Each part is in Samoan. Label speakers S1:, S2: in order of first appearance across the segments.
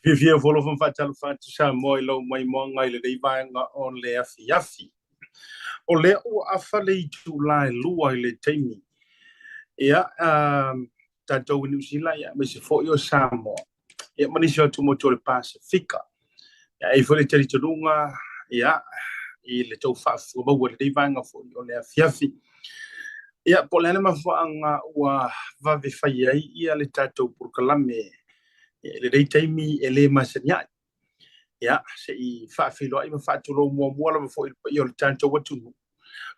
S1: Fiafia ofo alofa ma faatalofa atu Samoa i lou maimoaga i lenei vaega o le afiafi. O lea ua afa le itulā e 2 i le taimi. Ia, tatou i Niu Sila, ia, aemaise foi o Samoa. Ia, ma nisi o atumotu o le Pasefika. Ia, e i ai foi le talitonuga, ia, i le tou faafofoga maua i lenei vaega foi o le afiafi. Ia, po o le a le mafuaaga ua vave fai ai ia le tatou polokalame i lenei taimi e le masani ai. Ia, se i faafeiloai ma faatulou muamua lava foi i le paia o le tatou atunuu,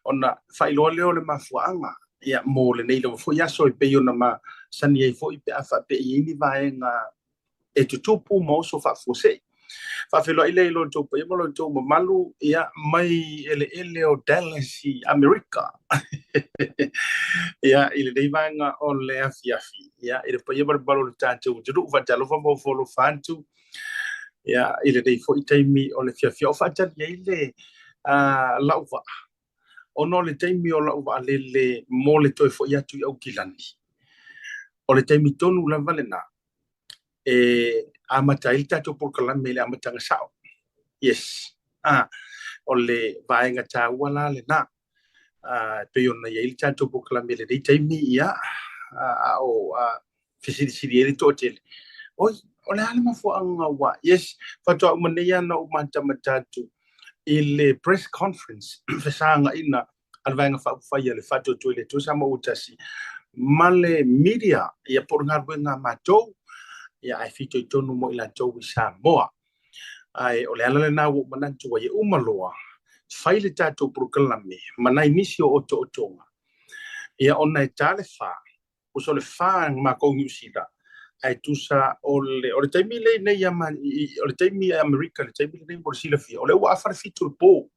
S1: ona faailoa lea o le mafuaaga ia mo lenei lava foi aso e pei ona masani ai foi pe a faapea e i ai ni vaega e tutupu ma oso faafuasei. Faafeiloai lea i lo outou paia ma lo outou mamalu ia mai eleele o Dallas i Amerika. Ia, i lenei vaega o le afiafi, ia, i le paia ma le mamalu o le tatou atunuu, faatalofa ma ofo alofa atu. Ia, i lenei foi taimi o le fiafia o faatali ai le lau vaa, ona o le taimi o lau vaalele mo le toe foi atu i Aukilani. O le taimi tonu lava lena e amata ai le tatou polokalame i le amataga sao. Yes. O le vaega taua la lena. E pei ona i ai le tatou polokalame i lenei taimi, ia, a o fesilisili ai le toatele. Oi, o le a le mafuaaga ua? Yes, faatoa uma nei lava ona ou matamata atu i le press conference fesagaina a le Vaega Faaupufai a le Faatuatua i le Atua Samoa ua Tasi ma le media, ia po o le galuega a matou, ia ae fitoitonu mo i latou i Samoa. Ae o le ala lena ua ou manatu ai e uma loa fai le tatou polokalame ma nai nisi o otootoga, ia ona e ta le 4, tusa o le 4 matou Niu Sila, ae tusa o le taimi lenei o le taimi i Amerika, le taimi lenei mo le silafia, o lea ua afa le 7 i le po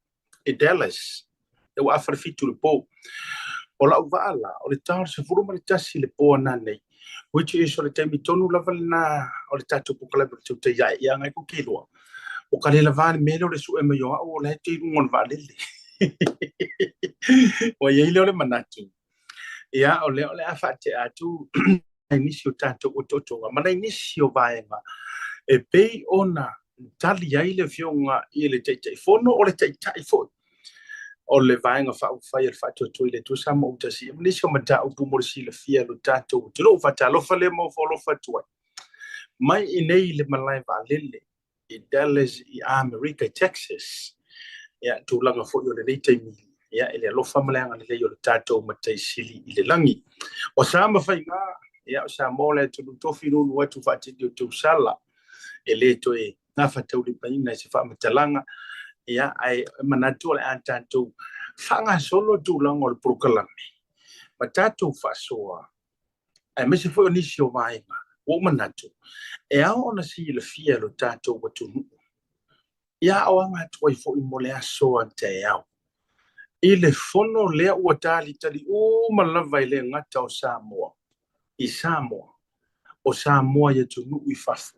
S1: i Dallas, lea ua afa le 7 i le po. O lau vaa la, o le ta o le 11 i le po ananei, which is o le taimi tonu lava lena o le tatou polokalame o le tautai ae, ia ngai ko ke loa. O ka le lava le mea lea o le sue mai o au o la e te i luga o le vaalele. Ua i ai lea o le manatu. Ia, o lea o le a faatea atu nai nisi o tatou otootoga ma nai nisi o vaega e pei ona tali ai le afioga i le Taitaifono, o le Taitai foi o le Vaega Faaupufai a le Faatuatua i le Atua Samoa ua Tasi, ma nisi o mataupu mo le silafia e lo tatou atunuu. Faatalofa lea ma ofo alofa atu ai mai i nei i le malae vaalele i Dallas i Amerika i Texas. Ia, tulaga foi o lenei taimi, ia, i le alofa ma le agalelei o le tatou Matai Sili i le lagi. O sa ma faiga, ia, o Samoa o le atunuu tofi nunu atu faatini o tausala, e le toe gafataulimaina i se faamatalaga, ia, ae manatu o le a tatou faagasolo tulaga o le polokalame ma tatou faasoa, aemaise foi o nisi o vaega ua ou manatu e ao ona silafia e lo tatou atunuu, ia a o aga atu ai foi mo le aso a taeao i le fono lea ua talitali uma lava e le gata o Samoa i Samoa, o Samoa i atunuu i fafo,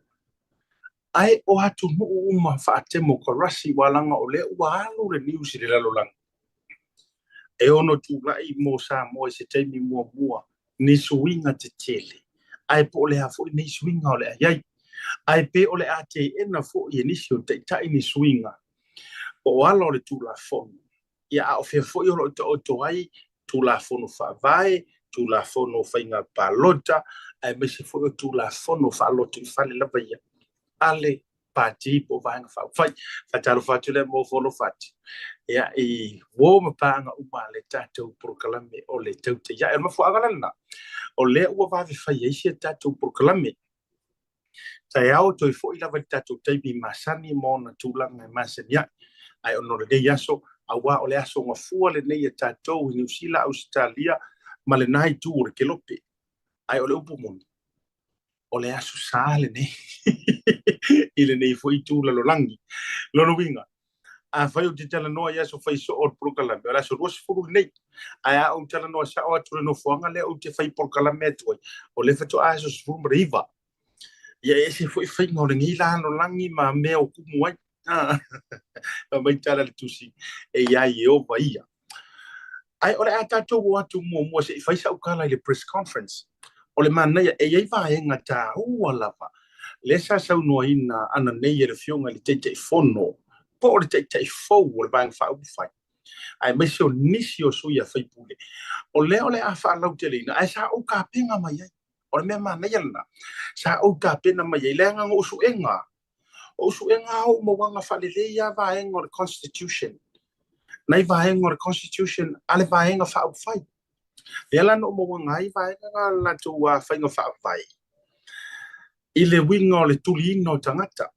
S1: ae o atunuu uma faatemokarasi, ua laga o lea ua alu le news i le lalolagi. E ono tulai mo Samoa i se taimi muamua ni suiga tetele, ae po o le a foi nei suiga o le a i ai. Ae pe o le a teena foi e nisi o taitai ni suiga po o ala o le Tulafono, ia a o fea foi o lo o taoto ai Tulafono Faavae, Tulafono o Faiga Palota, aemaise foi o Tulafono faalotoifale lava ia a le Pati po o Vaega Faaupufai. Faatalofa atu lea mo ofo alofa atu, ia, i uo ma paaga uma a le tatou polokalame o le tautai ae. O le mafuaaga la lena, o lea ua vave fai ai si a tatou polokalame. Taeao toe foi lava i le tatou taimi masani ma ona tulaga e masani ai. Ae ona o lenei aso, aua o le aso gafua lenei a tatou i Niu Sila, Ausetalia ma lena itu o le kelope. Ae o le upu moni, o le aso sa lenei i lenei foi itu lalolagi. Lona uiga, afai ou te talanoa i aso fai soo o le polokalame, o le aso 20 lenei. Ae a ou talanoa sao atu i le nofoaga lea ou te fai polokalame atu ai, o lea faatoa aso 19. Ia e ese foi faiga o lenei lalolagi ma mea o tumu ai. Fai mai tala le tusi, e iā Ieova ia. Ae o le a tatou o atu muamua se i fai sau tala i le press conference. O le manaia, e i ai vaega taua lava. Lea sa saunoaina ananei e le Afioga i le Taitaifono po o le Taitai fou o le Vaega Faaupufai, aemaise o nisi o sui usufono, o lea o le a faalauteleina, ae sa ou tapena mai ai. O le mea manaia lena, sa ou tapena mai ai, leaga na ou suega, o ou suega ou mauaga faalelei lava vaega o le Constitution, nai vaega o le Constitution a le Vaega Faaupufai. Lea la na ou mauaga ai vaega na latou faiga faavae i le uiga o le tuliina o tagata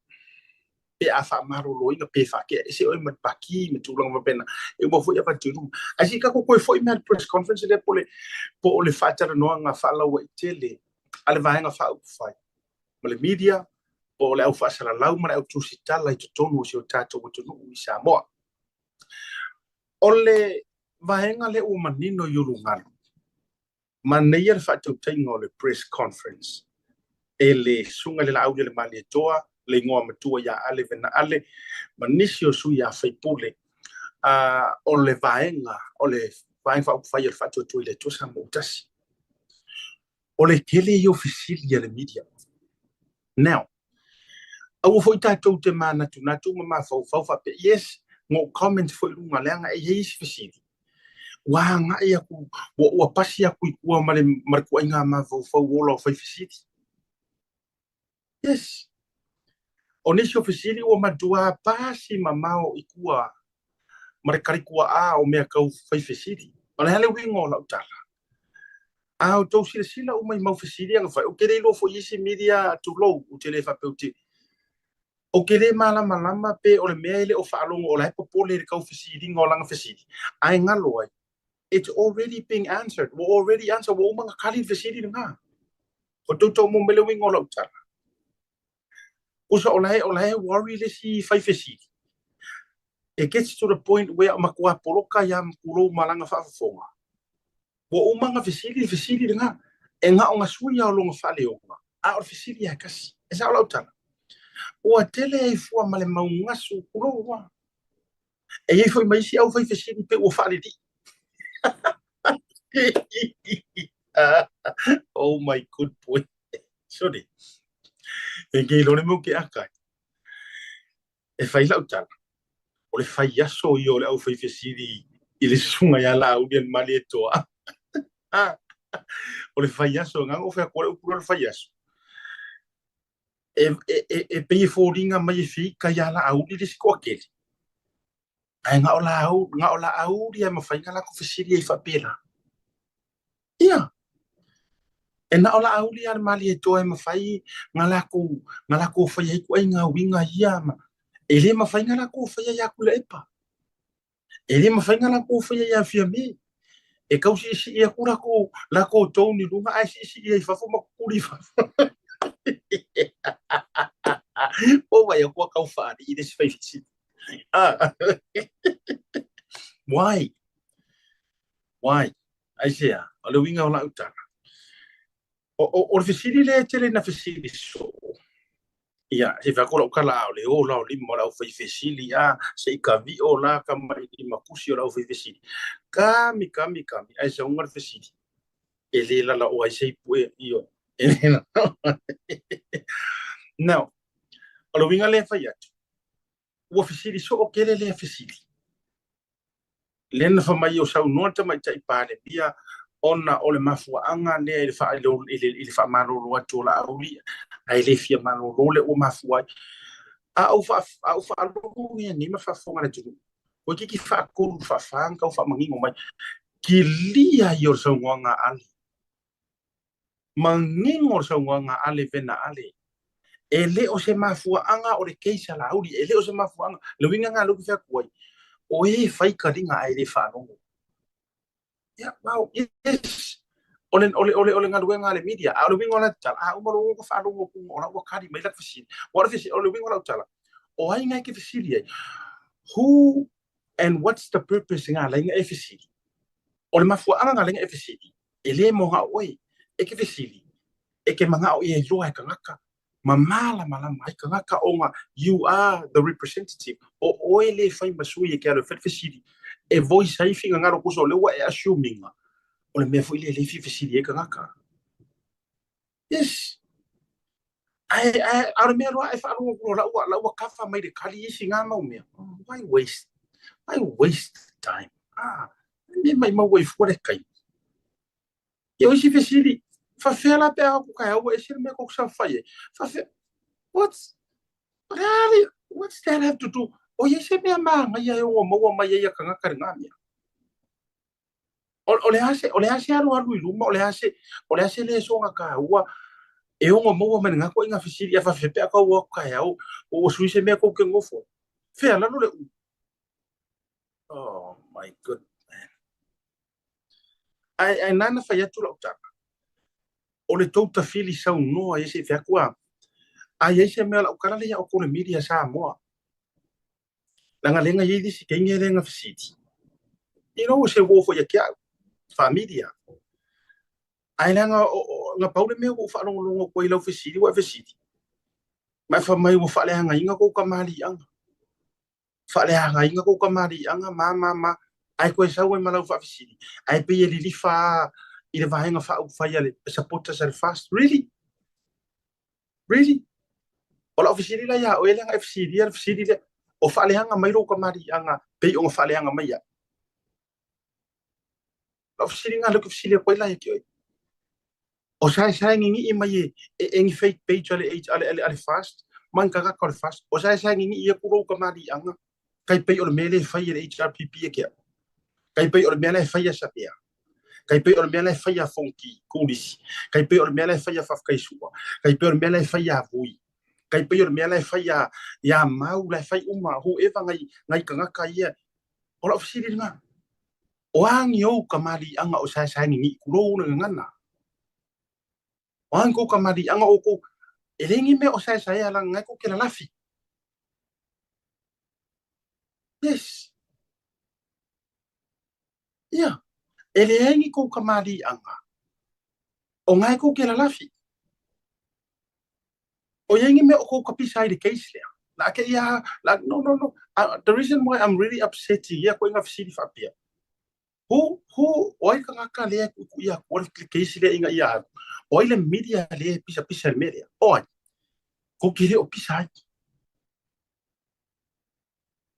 S1: pe a faamaloloina pe faatea ese oe ma le pati ma tulaga faapena e uma foi avatu i luma. Ae se i tatou toe foi mai le press conference lea po o le faatalanoaga faalauaitele a le Vaega Faaupufai ma le media po o le au faasalalau ma le au tusitala i totonu o si o tatou atunuu i Samoa. O le vaega lea ua manino i ulugalu, manaia le faatautaiga o le press conference e le Susuga i le Laaulialemalietoa, le igoa matua ia Ale Vena Ale, ma nisi o sui usufono o le vaega o le Vaega Faaupufai o le Faatuatua i le Atua Samoa ua Tasi. O le tele ia o fesili a le media. Now, aua foi tatou te manatunatu ma mafaufau faapea, yes, na ou comment foi i luga, leaga e i ai isi fesili ua agai aku, ua pasi aku i tua ma le tuaiga mafaufau ola o fai fesili. Yes. O nisi o fesili ua matua pasi mamao i tua ma le kalikuaʻā o mea tau fai fesili. O le a le uiga o lau tala? A outou silasila uma i mau fesili ia na fai, ou te le iloa foi i isi media, tulou, ou te le faapea ou te. Ou te le malamalama pe o le mea e le o faalogo o la e popole i le tau fesiliga o lana fesili, ae galo ai, it's already being answered, ua already answered, ua uma ona tali le fesili lena. O tou tau maua mai le uiga o lau tala? Pusa o la e, o la e worry le isi fai fesili. It gets to the point where matua poloka ia tulou ma lana faafofoga. Ua uma ona fesili le fesili lena. E na o na sui lava o lona faaleoga, a o le fesili lava e tasi. E sao lau tala? Ua tele ai fua ma le mau gasu, tulou lava. E i ai foi ma isi au fai fesili pe ua faalelii. Oh my good boy. Sorry. E kei lore mo ke akai. E fai lau tala. O le fai aso ia o le au fai fesili i le susuga ia Laaulialemalietoa. O le fai aso, nga o fai atu o le upu lea o le fai aso. E pei e foliga mai e fika iā Laauli le isi toatele. Ae na o na o Laauli e mafai ona latou fesili ai faapela. Ia, e na o Laaulialemalietoa e mafai na latou faia ai ituaiga uiga ia ma e le mafai ona latou faia ia Tuilaepa. E le mafai ona latou faia ia Fiame. E tau siisii atu latou tone i luga ae siisii ai i fafo ma tutuli i fafo. Po vai atu a tau faalii le isi fai fesili. Ah. Why? Why? Aisea, o le uiga o lau tala. O le fesili lea e tele ina fesili soo. Ia, se i fai atu lau tala, a o le ola o lima o le aufaifesili, a, se i kavio la kamailima kusi o le aufaifesili. Kami, kami, kami, ae sauga le fesili. E le lalaoa ai se ipu e, ioe. E le lalaoa. Now, o le uiga lea e fai atu, ua fesili soo tele lea fesili. Lea na fai mai o saunoa le Tamaitai Palemia ona o le mafuaaga lea i le faamalolo atu o Laauli, ae le fia malolo lea ua mafua ai. A ou faalogo nei ma faafofoga le atunuu, toeitiiti faatolu faafa ona tau faamanino mai, kilia ia o le saunoaga a Ale. Manino le saunoaga a Ale Vena Ale. E le o se mafuaaga o le case a Laauli, e le o se mafuaaga. Le uiga lena lea ou te fai atu ai, o e fai taliga ae le faalogo. Yeah, well, yes. O le, o le, o le, o le galuega a le media. A o le uiga o lau tala, a uma loa ona faalogo atu o la ua kali mai laka fesili. O le uiga o lau tala, o ai nga e ke fesili ai? Who and what's the purpose nga ala ai ona e fesili? O le mafuaaga nga ala ai ona e fesili, e le mo na o oe, e ke fesili, e ke manao ia iloa e kanaka, ma malamalama ai kanaka ona you are the representative, o oe lea e fai ma sui e ke alu e fai le fesili, e voice ai finagalo kusa o lea ua e assuming o le mea foi lea e le fia fesili ai kanaka. Yes. Ae, ae, a o le mea loa e faalogo atu loa la ua kafa mai le kali isi ngā mau mea. Oh, why waste? Why waste time? Ah, me mai mau i fua le kai. Ia o isi fesili, faafefea la pe a o atu taeao ua ese le mea kou sa fai ai? Faafefea, what's, really, what's that have to do? O i ai se mea mānaia e ono maua mai ai a tagata i lena mea? O le a se, o le a se alualu i luma, o le a se, o le a se lesona taua e ono maua mai lena ituaiga fesili, a faafefea pe a tau o atu taeao ua sui se mea tou te nofo ai? Fea lalo le u? Oh my good man. Ae, ae nana fai atu lau tala, o le tou tafili saunoa ia se i fai atu a, a i ai se mea o lau tala lea ia outou le media Samoa. Leaga lea na i ai le isi teine lea na fesili, you know, se uo foi ia te au, fa-media. Ae leaga na pau le mea ua ou faalogologo atu ai i lau fesili, ua e fesili, ma e fai mai ua faaleagaina kou kamaliiaga. Faaleagaina kou kamaliiaga, ma, ma, ma. Ae toe sau ai ma lau faafesili, ae pei e lilifa lava i le vaega faaupufai a le supporters a le FAST. Really? Really? O lau fesili la iā oe leaga e fesilia le fesili lea, o faaleaga mai lou kamaliiaga pei ona faaleaga mai au? Lau fesili lena lea ou te fesili atu ai la ia te oe. O saesae gigii mai e, e, e ni fake page a le, a le, a le, a le FAST ma ni tagata o le FAST, o saesae gigii atu lou kamaliiaga tai pei o le mea lea e fai e le HRPP e ke au. Tai pei o le mea la e fai a Sapea. Tai pei o le mea la e fai a Fonki Kulisi. Tai pei o le mea la e fai a Faafetai-sua. Tai pei o le mea la e fai a Vui. Tai pei o le mea la e fai a ia Mau la e fai uma whoever ngai ngai tagata ia. O lau fesili lena. O a ni ou kamaliiaga o saesae gigii tulou le gagana? O a ni kou kamaliiaga o kou e leai ni mea o saesaea leaga na e kou ke lalafi. Yes. Ia, e leai ni kou kamaliiaga o na e kou ke lalafi. O i ai ni mea o kou kapisa ai le case lea. La ke ia, la, no, no, no. The reason why I'm really upset i ia koe ngā fesili faapea. Who, who, o ai tagata lea e kuʻikuʻi aku ai le case lea ina ia alu? O ai le media lea e pisapisa i le mea lea? O ai? Kou ke le o pisa ai.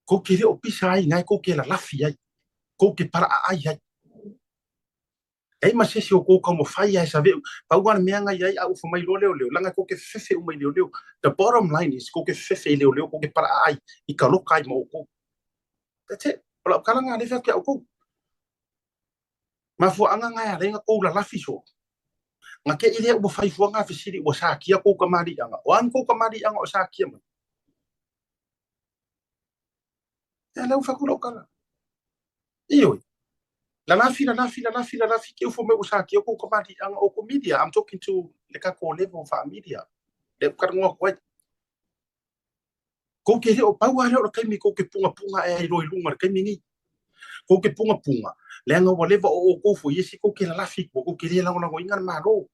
S1: Kou ke le o pisa ai, nae kou ke lalafi ai. Kou ke paraʻaʻai ai. Leai ma se isi o kou taumafai ae saveʻu. Pau lava le mea na i ai a ua fai mai loa leoleo, leaga kou ke fefefe uma i leoleo. The bottom line is, kou ke fefefe i leoleo, kou ke paraʻaʻai i ka loka ai ma ʻoukou. That's it. O lau tala lena lea e fai atu iā ʻoukou. Mafuaaga na e ala ai ona kou lalafi soo. Na te i lea ua fai fua ngā fesili ua sakia kou kamaliiaga. O a ni kou kamaliiaga o sakia mai? Ia lea ua fai atu lau tala. Ioe. Lalafi, lalafi, lalafi, lalafi, ke ufo mai ua sakia kou kamaliiaga o ko media. I'm talking to le tatou level faa-media. Lea ou talanoa atu ai. Kou te le o pau lava lea o le taimi kou te pungapunga ae ai loa i luga i le taimi nei. Kou te pungapunga, leaga ua leva o outou foi esi kou te lalafi ua kou te le lagolagoina le Malo.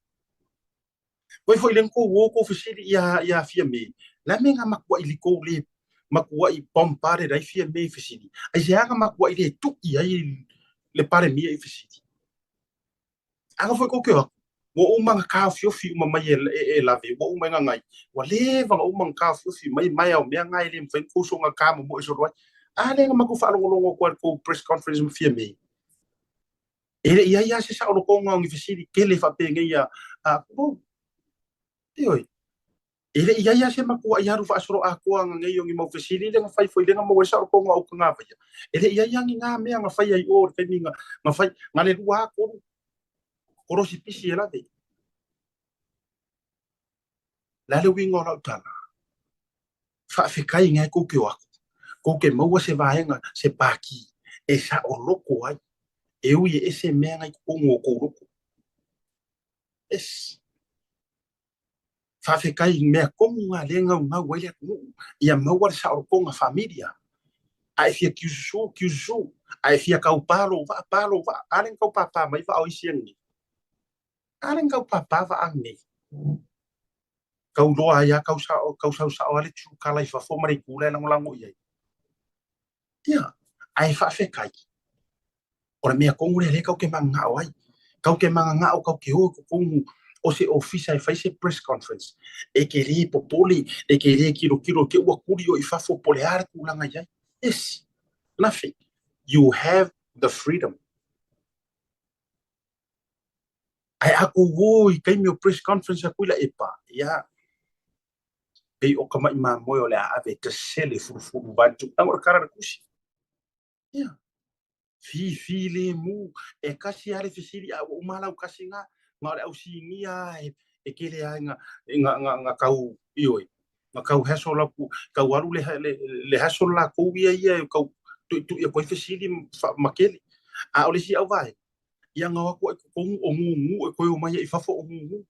S1: Koe foi le kou o kou fesili ia ia Fiame, le a mea nga matuaʻi li kou le matuaʻi bombarded ai Fiame i fesili? Aisea nga matuaʻi le tuʻi ai le Palemia i fesili? Aga foi kou ke o atu, ua uma ona taofiofi uma mai e, e, e lave, ua uma e gagai. Ua leva ona uma ona taofiofi mai maea o mea na e le mafai ona kou soga ta momoe solo ai. A lea na matou faalogologo atu ai i le kou press conference ma Fiame. E le i ai lava se saolotoga o ni fesili tele faapenei a, a kou. Ioe. E le i ai lava se matuaʻi alu faasoloatoa ana nei o ni mau fesili lea na fai foi lea na maua ai saolotoga o Utagavaia. E le i ai lava ni ngā mea na fai ai o le taimi na, na fai, na le lua a tolu kolosi pisi e lave. Le a le uiga o lau tala? Faafetai ngai kou ke o aku. Kou ke maua se vaega, se pākī, e saoloko ai. E ui e ese mea ngai totonu o kou loko. Yes. Faafetai i mea tonu ngā lea gaugau ai le atunuu ia maua le saolotoga familia. A e fia kiususu, kiususu. A e fia taupā lou vaa, pā lou vaa. A lea na tau pāpā mai vaa o isi anei. A lea na tau pāpā vaa anei. Tau loa ai a kau sao, kau sau sao a le true kala i fafo ma le itu la e lagolago i ai. Ia, ae faafetai. O le mea tonu lea lea kau ke mananao ai. Kau ke mananao kau ke o i totonu O se ofisa e fai se press conference, e ke lē popole, e ke lē kilokilo ke ua kuli o i fafo po o le a le tulaga i ai. Yes, nothing. You have the freedom. Ae a kou o i taimi o press conference a Tuilaepa, ia, pei o ka maʻi mamoe o le a ave e tasele fulufulu vaeatu. Leaga o le tala a le tusi. Ia, fifilemu, e kasi lava le fesili a ua uma lau kasi na, na o le ausinia e tele lava ina tau, ioe, na tau hassle atu, tau alu le hassle latou ia ia e tau tuitui atu ai fesili ma tele. A o le isi au vaega, ia na o atu ai i totonu o gugu e toe omai ai i fafo o gugu.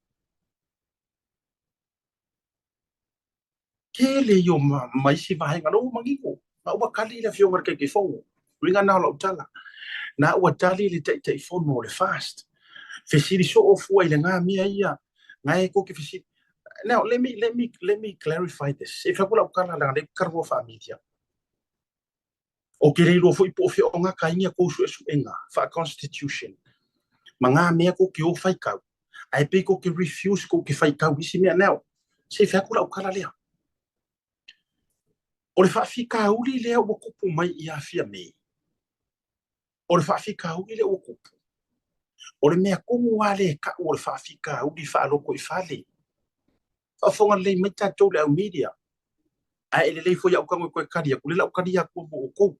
S1: Tele ia o ma isi vaega na ua manino, na ua tali le Afioga i le Taitaifono. Uiga na o lau tala, na ua tali le Taitaifono o le FAST. Fesili soo fua i lena mea ia, na e tou te fesili. Now, let me clarify this. E fai atu lau tala leaga lea ou te talanoa faa-media. Ou te le iloa foi po o fea o gataina tou suesuega faa-constitution ma ngā mea tou te o faitau, ae pei tou te refuse tou te faitau i isi mea. Now, se i fai atu lau tala lea. O le faafitauli lea ua tupu mai ia Fiamē, o le faafitauli lea ua tupu, o le mea tonu lava lea e tau o le faafitauli faalotoifale. Faafofoga lelei mai tatou le au media, ae e lelei foi au tago e toe tali atu, lea la ou talia atu mo outou.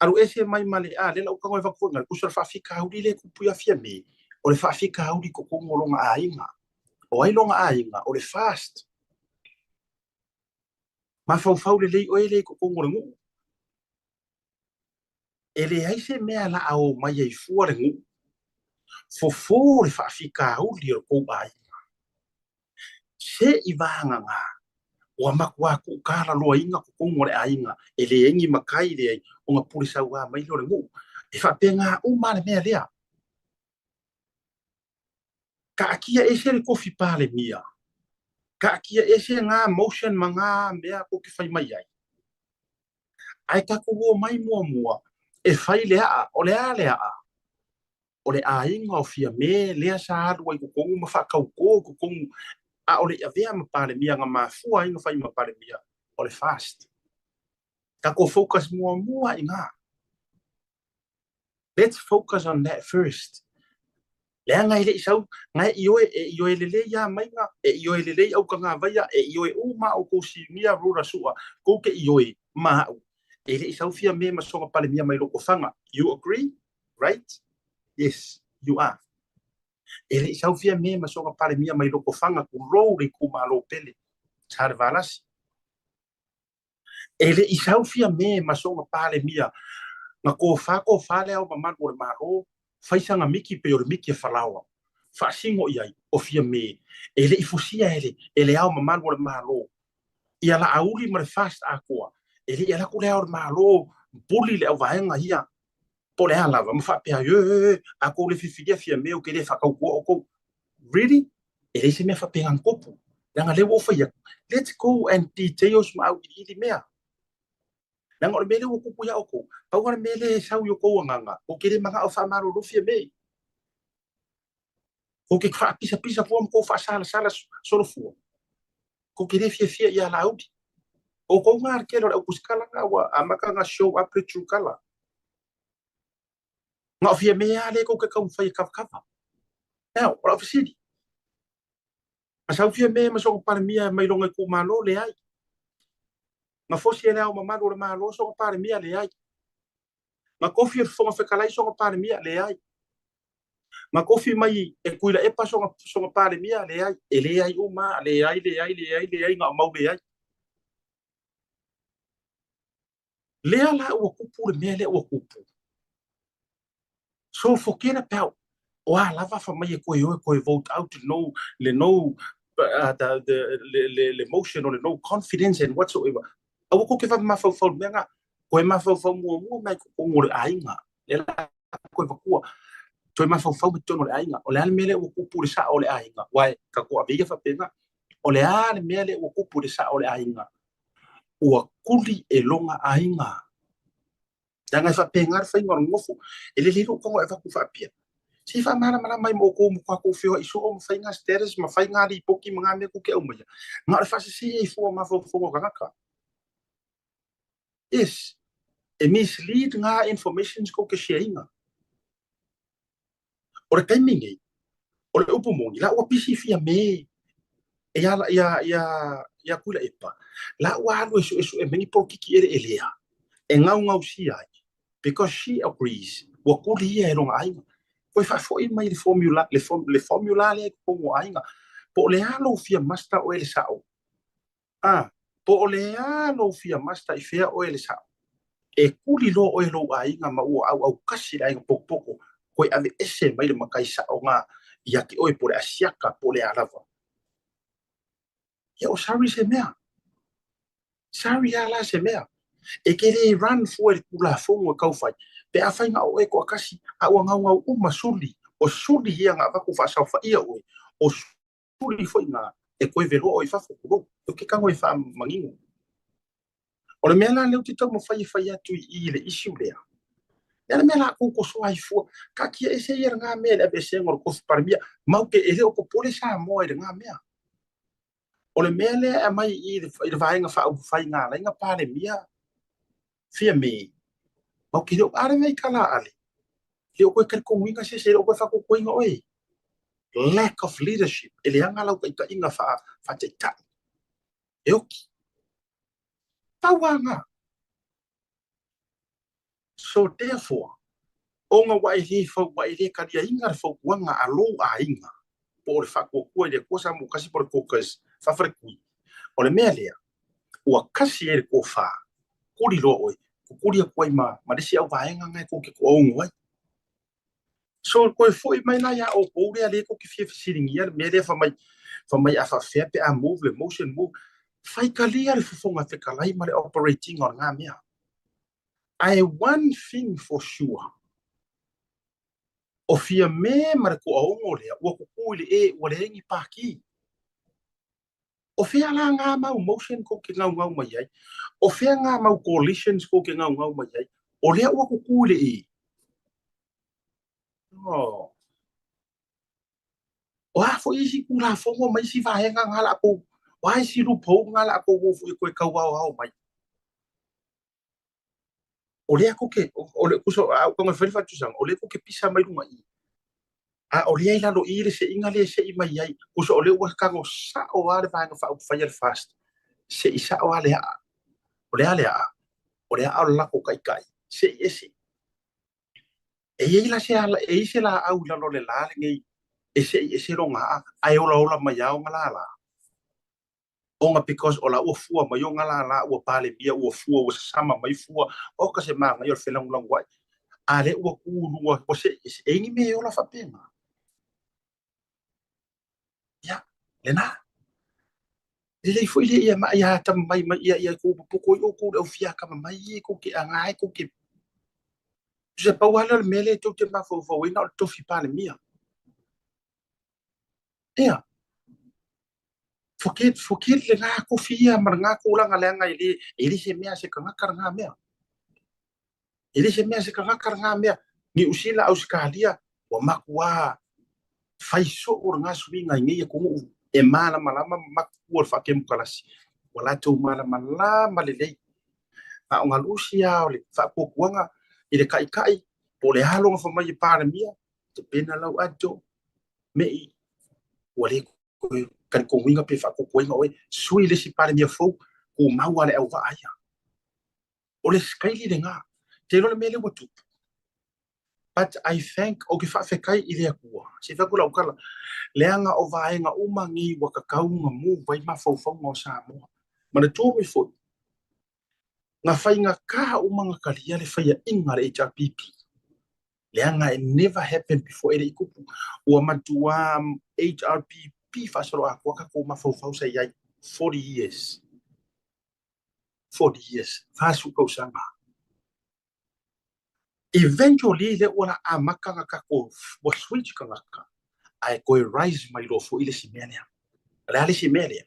S1: Alu ese mai ma le a, lea la ou tago e avatu foi ngale, tusa o le faafitauli lea e tupu ia Fiamē, o le faafitauli i totonu o lona aiga. O ai lona aiga? O le FAST. Mafaufau lelei oe lea i totonu o le nuu. E leai se mea la a o mai ai fua le nuu. Fofo le faafitauli o le tou aiga. Se i vagana, ua matua tuutalaloaina totonu o le aiga, e leai ni matai, leai, ona pule sauā mai lea o le nuu. E faapena uma le mea lea. Taatia ese le tofi Palemia, taatia ese ngā motion ma ngā mea tou te fai mai ai. Ae tatou omai muamua e fai le aa. O le a le aa? O le aiga o Fiamē lea sa alu ai i totonu ma faatautō i totonu, a o le i avea ma Palemia, na mafua ai na fai ma Palemia, o le FAST. Tatou focus muamua i ina. Let's focus on that first. Leaga e le i sau, na e ioe, e ioe lelei lava maiga, e ioe lelei aukagavaia, e ioe uma outou sinia rura sua, tou te ioe ma au. E le i sau Fiamē ma soga Palemia mai Lotofaga. You agree? Right? Yes, you are. E le i sau Fiamē ma soga Palemia mai Lotofaga, tulou le itumalo pele, Salevalasi. E le i sau Fiamē ma soga Palemia, na tofa tofa le Ao Mamalu o le Malo, fai sana miki pei o le miki a Falaoa, faasino i ai o Fiamē. E le i fusia e le, e le Ao Mamalu o le Malo ia Laauli ma le FAST atoa. E le i alu atu le Ao o le Malo bully le auvaega ia, po o le a lava, ma faapea, e, e, e, a tou le filifilia Fiamē ou te le faatautoa outou. Really? E leai se mea faapena na tupu. Leaga lea ua ou fai atu, let's go and details ma auiliili mea. Leaga o le mea lea ua tupu ia outou, pau lava le mea lea e sau i o outou agaga, ou te le manao e faamalolo Fiamē. Kou te faapisapisa fua ma kou faasalasala solofua. Kou te le fiafia ia Laauli. O kou ngā le tele o le aupusikala ngā ua amata ngā show up le true color. Ngā o Fiamē a le kou te taumafai e kavakava. Now, o lau fesili. Na sau Fiamē ma sona Palemia mai lona itumalo, leai. Na fosi e le Ao Mamalu o le Malo sona Palemia, leai. Na tofi e le Fofoga Fetalai sona Palemia, leai. Na tofi mai e Tuilaepa sona Palemia, leai. E leai uma, leai, leai, leai, leai, na o mau leai. Lea la ua tupu le mea lea ua tupu. So forget about o a lava fa mai e koe o e koe vote out no le no the, the, le, le, le motion o le no confidence and whatsoever. Aua kou te whakamafaufau le mea nga, koe mafaufau muamua mai totonu o le aiga. Lea la koe vatua, toe mafaufau mai totonu o le aiga. O le a le mea lea ua tupu i le sao o le aiga? Uae, tatou ave ia faapena. O le a le mea lea ua tupu i le sao o le aiga? Ua kuli e lona aiga. Leaga e faapena le faiga o le nofo. E lelei lou tago e avatu faapea. Se i faamalamalama mai mo outou ma tatou feoai soo ma fai ngā status ma fai ngā lipoti ma ngā mea tou te aumaia. Na o le faasese ai fua o mafaufauga o tagata. Yes, e mislead ngā informations kou te share ina. O le taimi nei, o le upu moni, la ua pisi Fiamē ia ia ia ia Tuilaepa, la ua alu e suesue mai ni polokiki eleelea e gaugausia ai, because she agrees, ua kuli ia e lona aiga. Toe faafoi mai le formula, le, le formula lea i totonu o aiga. Po o le a lou fia master oe le sao? A, po o le a lou fia master i fea oe le sao? E kuli loa oe lou aiga ma ua auaukasi le aiga potopoto, koe aveese mai le matai sao nga ia te oe po o le Asiata po o le a lava. Ia o sorry se mea. Sorry a la se mea. E ke le run fua i le Tulafono e tau fai, pe afai na o oe toatasi a ua gaugau uma suli, o suli ia na avatu faasaofaia oe, o suli foi na e koe veloa oe i fafo, tulou. O ke kago e faamanino. O le mea la lea ou te taumafai e fai atu i i i le issue lea, le a le mea la kou kosoa ai fua, taatia ese ia lena mea i le aveeseina o le tofi Palemia, mau te e le o popole Samoa i lena mea. O le mea lea e aumai i i le Vaega Faaupufai na ala ai na Palemia Fiamē, mau te le o, a le mea i tala a Ale, e le o koe talitonuina se isi, e le o koe faatuatuaina oe. Lack of leadership, e leaga lau taitaiga faataitai, e oki. Pau lava lena. So therefore, ona ua e le fau, ua e le taliaina le fautuaga a lou aiga, po o le faatuatua i le Atua Samoa Tasi po o le Caucus faafaletui, o le mea lea, ua kasi ai le tofa, kuli loa oe, kukuli atu ai ma, ma le isi auvaega na e tou te toaono ai. So toe foi mai la iā outou lea lea tou te fia fesiligia le mea lea fai mai, fai mai a faapefea pe a move le motion move. Faitalia le Fofoga Fetalai ma le operate ina o lena mea. Ae one thing for sure, o Fiamē ma le toaono lea ua tutu i le e ua leai ni pākī. O fea la ngā mau motion kou te gaugau mai ai? O fea ngā mau coalitions kou te gaugau mai ai? O lea ua tutu i le e. Oh. O a foi isi Tulafono ma isi vaega nga laakou, o a isi loophole nga laakou o foi koe tauaoao mai? O lea kou ke, o le kuso, a uka ngai fai le faatusaga, o lea kou ke pisa mai luga i i. A o lea i lalo i i le seiga lea e sei mai ai, kuso o lea ua tago sao lava le Vaega Faaupufai a le FAST, sei sao lava le aa. O le a le aa? O le aa o le latou taitai, sei ese. E i ai la se ala, e i ai se laau i lalo o le la lenei e sei ese lona aa, ae olaola mai lava ona lala. Ona because o la ua fua mai ona lala, ua palemia, ua fua, ua sasama mai fua, oka se manaia o le felagolagoai. A lea ua tu i luga, ua sei ese, e i ai ni mea e ola faapena. Ia, lena. Lelei foi lea ia ma ia tama mai mai ia ia kou popo i oukou le au fia kama mai e kou ke anga e kou ke se pau lea o le mea lea tou te mafaufau ai na o le tofi Palemia. Ia, forget, forget lena kofi ia ma lena tulaga leaga e le, e le se mea a se tagata lena mea. E le se mea a se tagata lena mea. Niu Sila, Ausetalia, ua matua fai soo lena suiga i nei atunuu e malamalama ma matutua le faakemokalasi. Ua latou malamalama lelei. A o galusi lava o le faatuatuaga i le taitai, po o le a lona fai mai e Palemia, tapena lau ato, me'i, ua le toe talitonuina pe faatuatuaina oe, sui le isi Palemia fou, tumau lava le auvaa ia. O le sikaili lena. Te iloa le mea lea ua tupu. But I thank, ou te faafetai i le Atua. Se i fai atu lau tala, leaga o vaega uma nei ua tatau ona move ai mafaufauga o Samoa. Manatua mai foi, na faigata uma ona talia le faiaina a le HRPP. Leaga it never happened before, e le i tupu. Ua matua HRPP faasoloatoa tatou mafaufau sa i ai 40 years. 40 years, 40 tausaga. Eventually lea ua amata ona tatou ua switch tagata ae toe rise mai loa foi le isi mea lea. O le a le isi mea lea?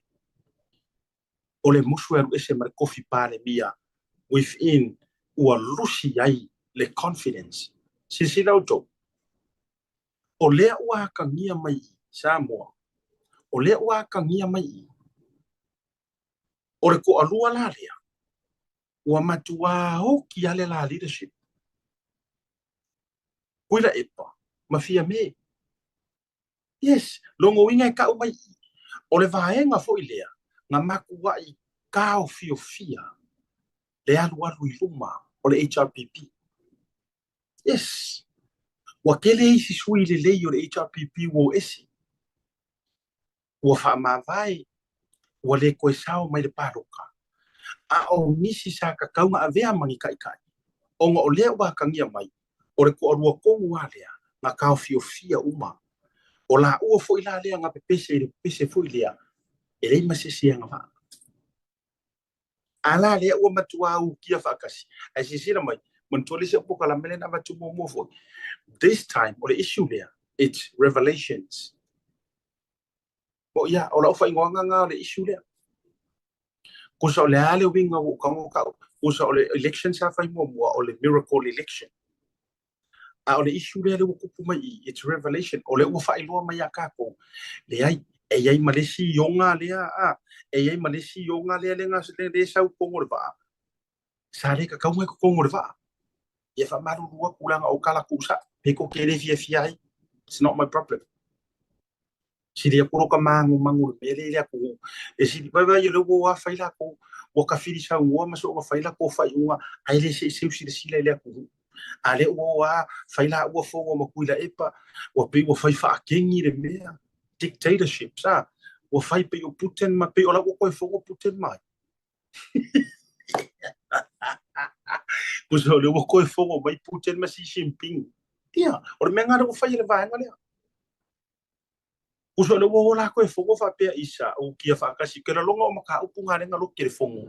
S1: O le musu e alu ese ma le tofi Palemia within ua lusi ai le confidence. Silasila outou. O lea ua atagia mai i Samoa, o lea ua atagia mai i o le toalua la lea, ua matuā oki lava le la leadership. Tuilaepa ma Fiame. Yes, lona uiga e tau mai i, o le vaega foi lea na matuai taofiofia le alualu i luma o le HRPP. Yes, ua tele isi sui lelei o le HRPP ua o ese, ua faamavae, ua le toe sao mai le palota, a o nisi sa tatau na avea ma ni taitai, ona o lea ua atagia mai, o le toalua tonu lava lea na taofiofia uma. O laua foi la lea na pepese i le pepese foi lea, e leai ma se isi e agavaa. A la lea ua matuā ukia faatasi. Ae silasila mai, manatua le isi au polokalame lea na avatu muamua foi. This time, o le issue lea, it's revelations. O ia, o lau faaigoaga lena o le issue lea. Tusa o le a le uiga ua ou tago tau, tusa o le election sa fai muamua, o le miracle election. A o le issue lea lea ua tupu mai i i, it's revelation, o lea ua faailoa mai ia tatou, leai, e i ai ma le isi ioga lea, a, e i ai ma le isi ioga lea lea lea e sau i totonu o le vaa, sa le tatau ona i totonu o le vaa. Ia faamalulu atu leaga o tala tuusao, pe tou te le fiafia ai, it's not my problem. Sili atu lo ka magumagu i le mea lea i le atunuu. E sili vaivai o lea ua o lava fai latou, ua tafili saunoa ma soona fai latou faaiuga, ae le se i seu silasila i le atunuu. A lea ua o lava fai laua fono ma Tuilaepa, ua pei ua fai faakeni le mea, dictatorship, sa? Ua fai pei o Putin ma pei o la ua toe fono Putin ma ai. Tusa o lea ua toe fono mai Putin ma Xi Jinping. Ia, o le mea lena lea ua fai e le vaega lea. Uso le ua o lakou e fono faapea isa ukia faatasi ke lalonga o mataupu nga lenga lo ke le fono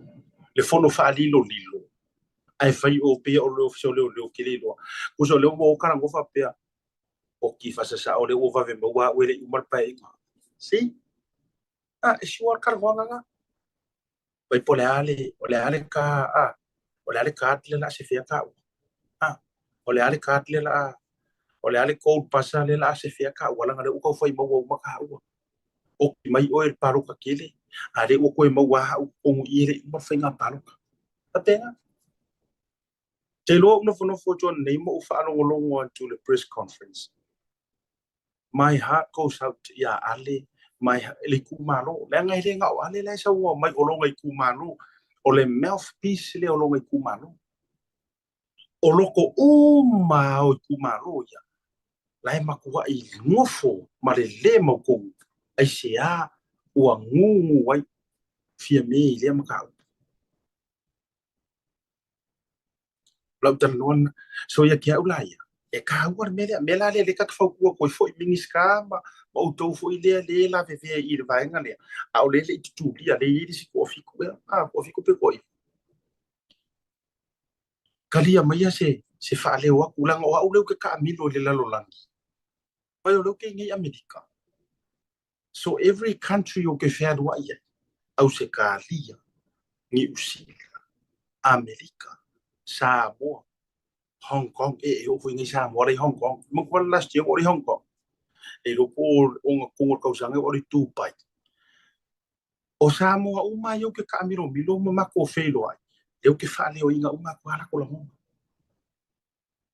S1: le fono faalilolilo ae fai o pei o le ofisa o leoleo ke le iloa. Uso le ua o kalago faapea o ki fasasao le ua vave maua au e le i uma le paeaiga. See? Ah, e sure le kalagoaga nga. Vai po o le a le, o le a le ka, ah, o le a le card lea o le a sefea taua. Ah, o le a le card lea o le a, o le a le code pasa lea o le a sefea taua leaga lea ua tau fai maua uma taua. Oki mai oe i le palota tele, a lea ua toe maua lava au i totonu i i e le i uma le faiga palota. Faapena. Te iloa ou nofonofo atu ananei ma ou faalogologo atu i le press conference. My heart goes out iā Ale, my le itumalo. Leaga e le na o Ale la e saunoa mai o lona itumalo. O le mouthpiece lea o lona itumalo. O loko uma lava o itumalo ia, la e matuai nofo ma le lē mautonu, aisea ua gugu ai Fiame i lea mataupu. Lau talanoa lena. So ia te au la ia, e taua le mea lea. Mea la lea lea ta te fautua atu ai foi Minisita ma ma outou foi lea lea e lavevea i le vaega lea, a o lea e le i tutulia, lea e i ai le isi toafitu ea, a, toafitu pe toaiva. Talia maia se se faaleo atu, leaga o au lea ou te taamilo i le lalolagi. Vai o lea ou te i nei Amerika. So every country ou te fealuai ai, Ausetalia, Niu Sila, Amerika, Samoa, Hong Kong, e, e oo foi nei Samoa la i Hong Kong. Manatua le last year ua oo i Hong Kong. E iloa po o ogatotonu o le tausaga ua oo i Dubai. O Samoa uma ai ou te taamilomilo ma matou feiloai, lea ou te faaleoina uma atu lava latou lagona.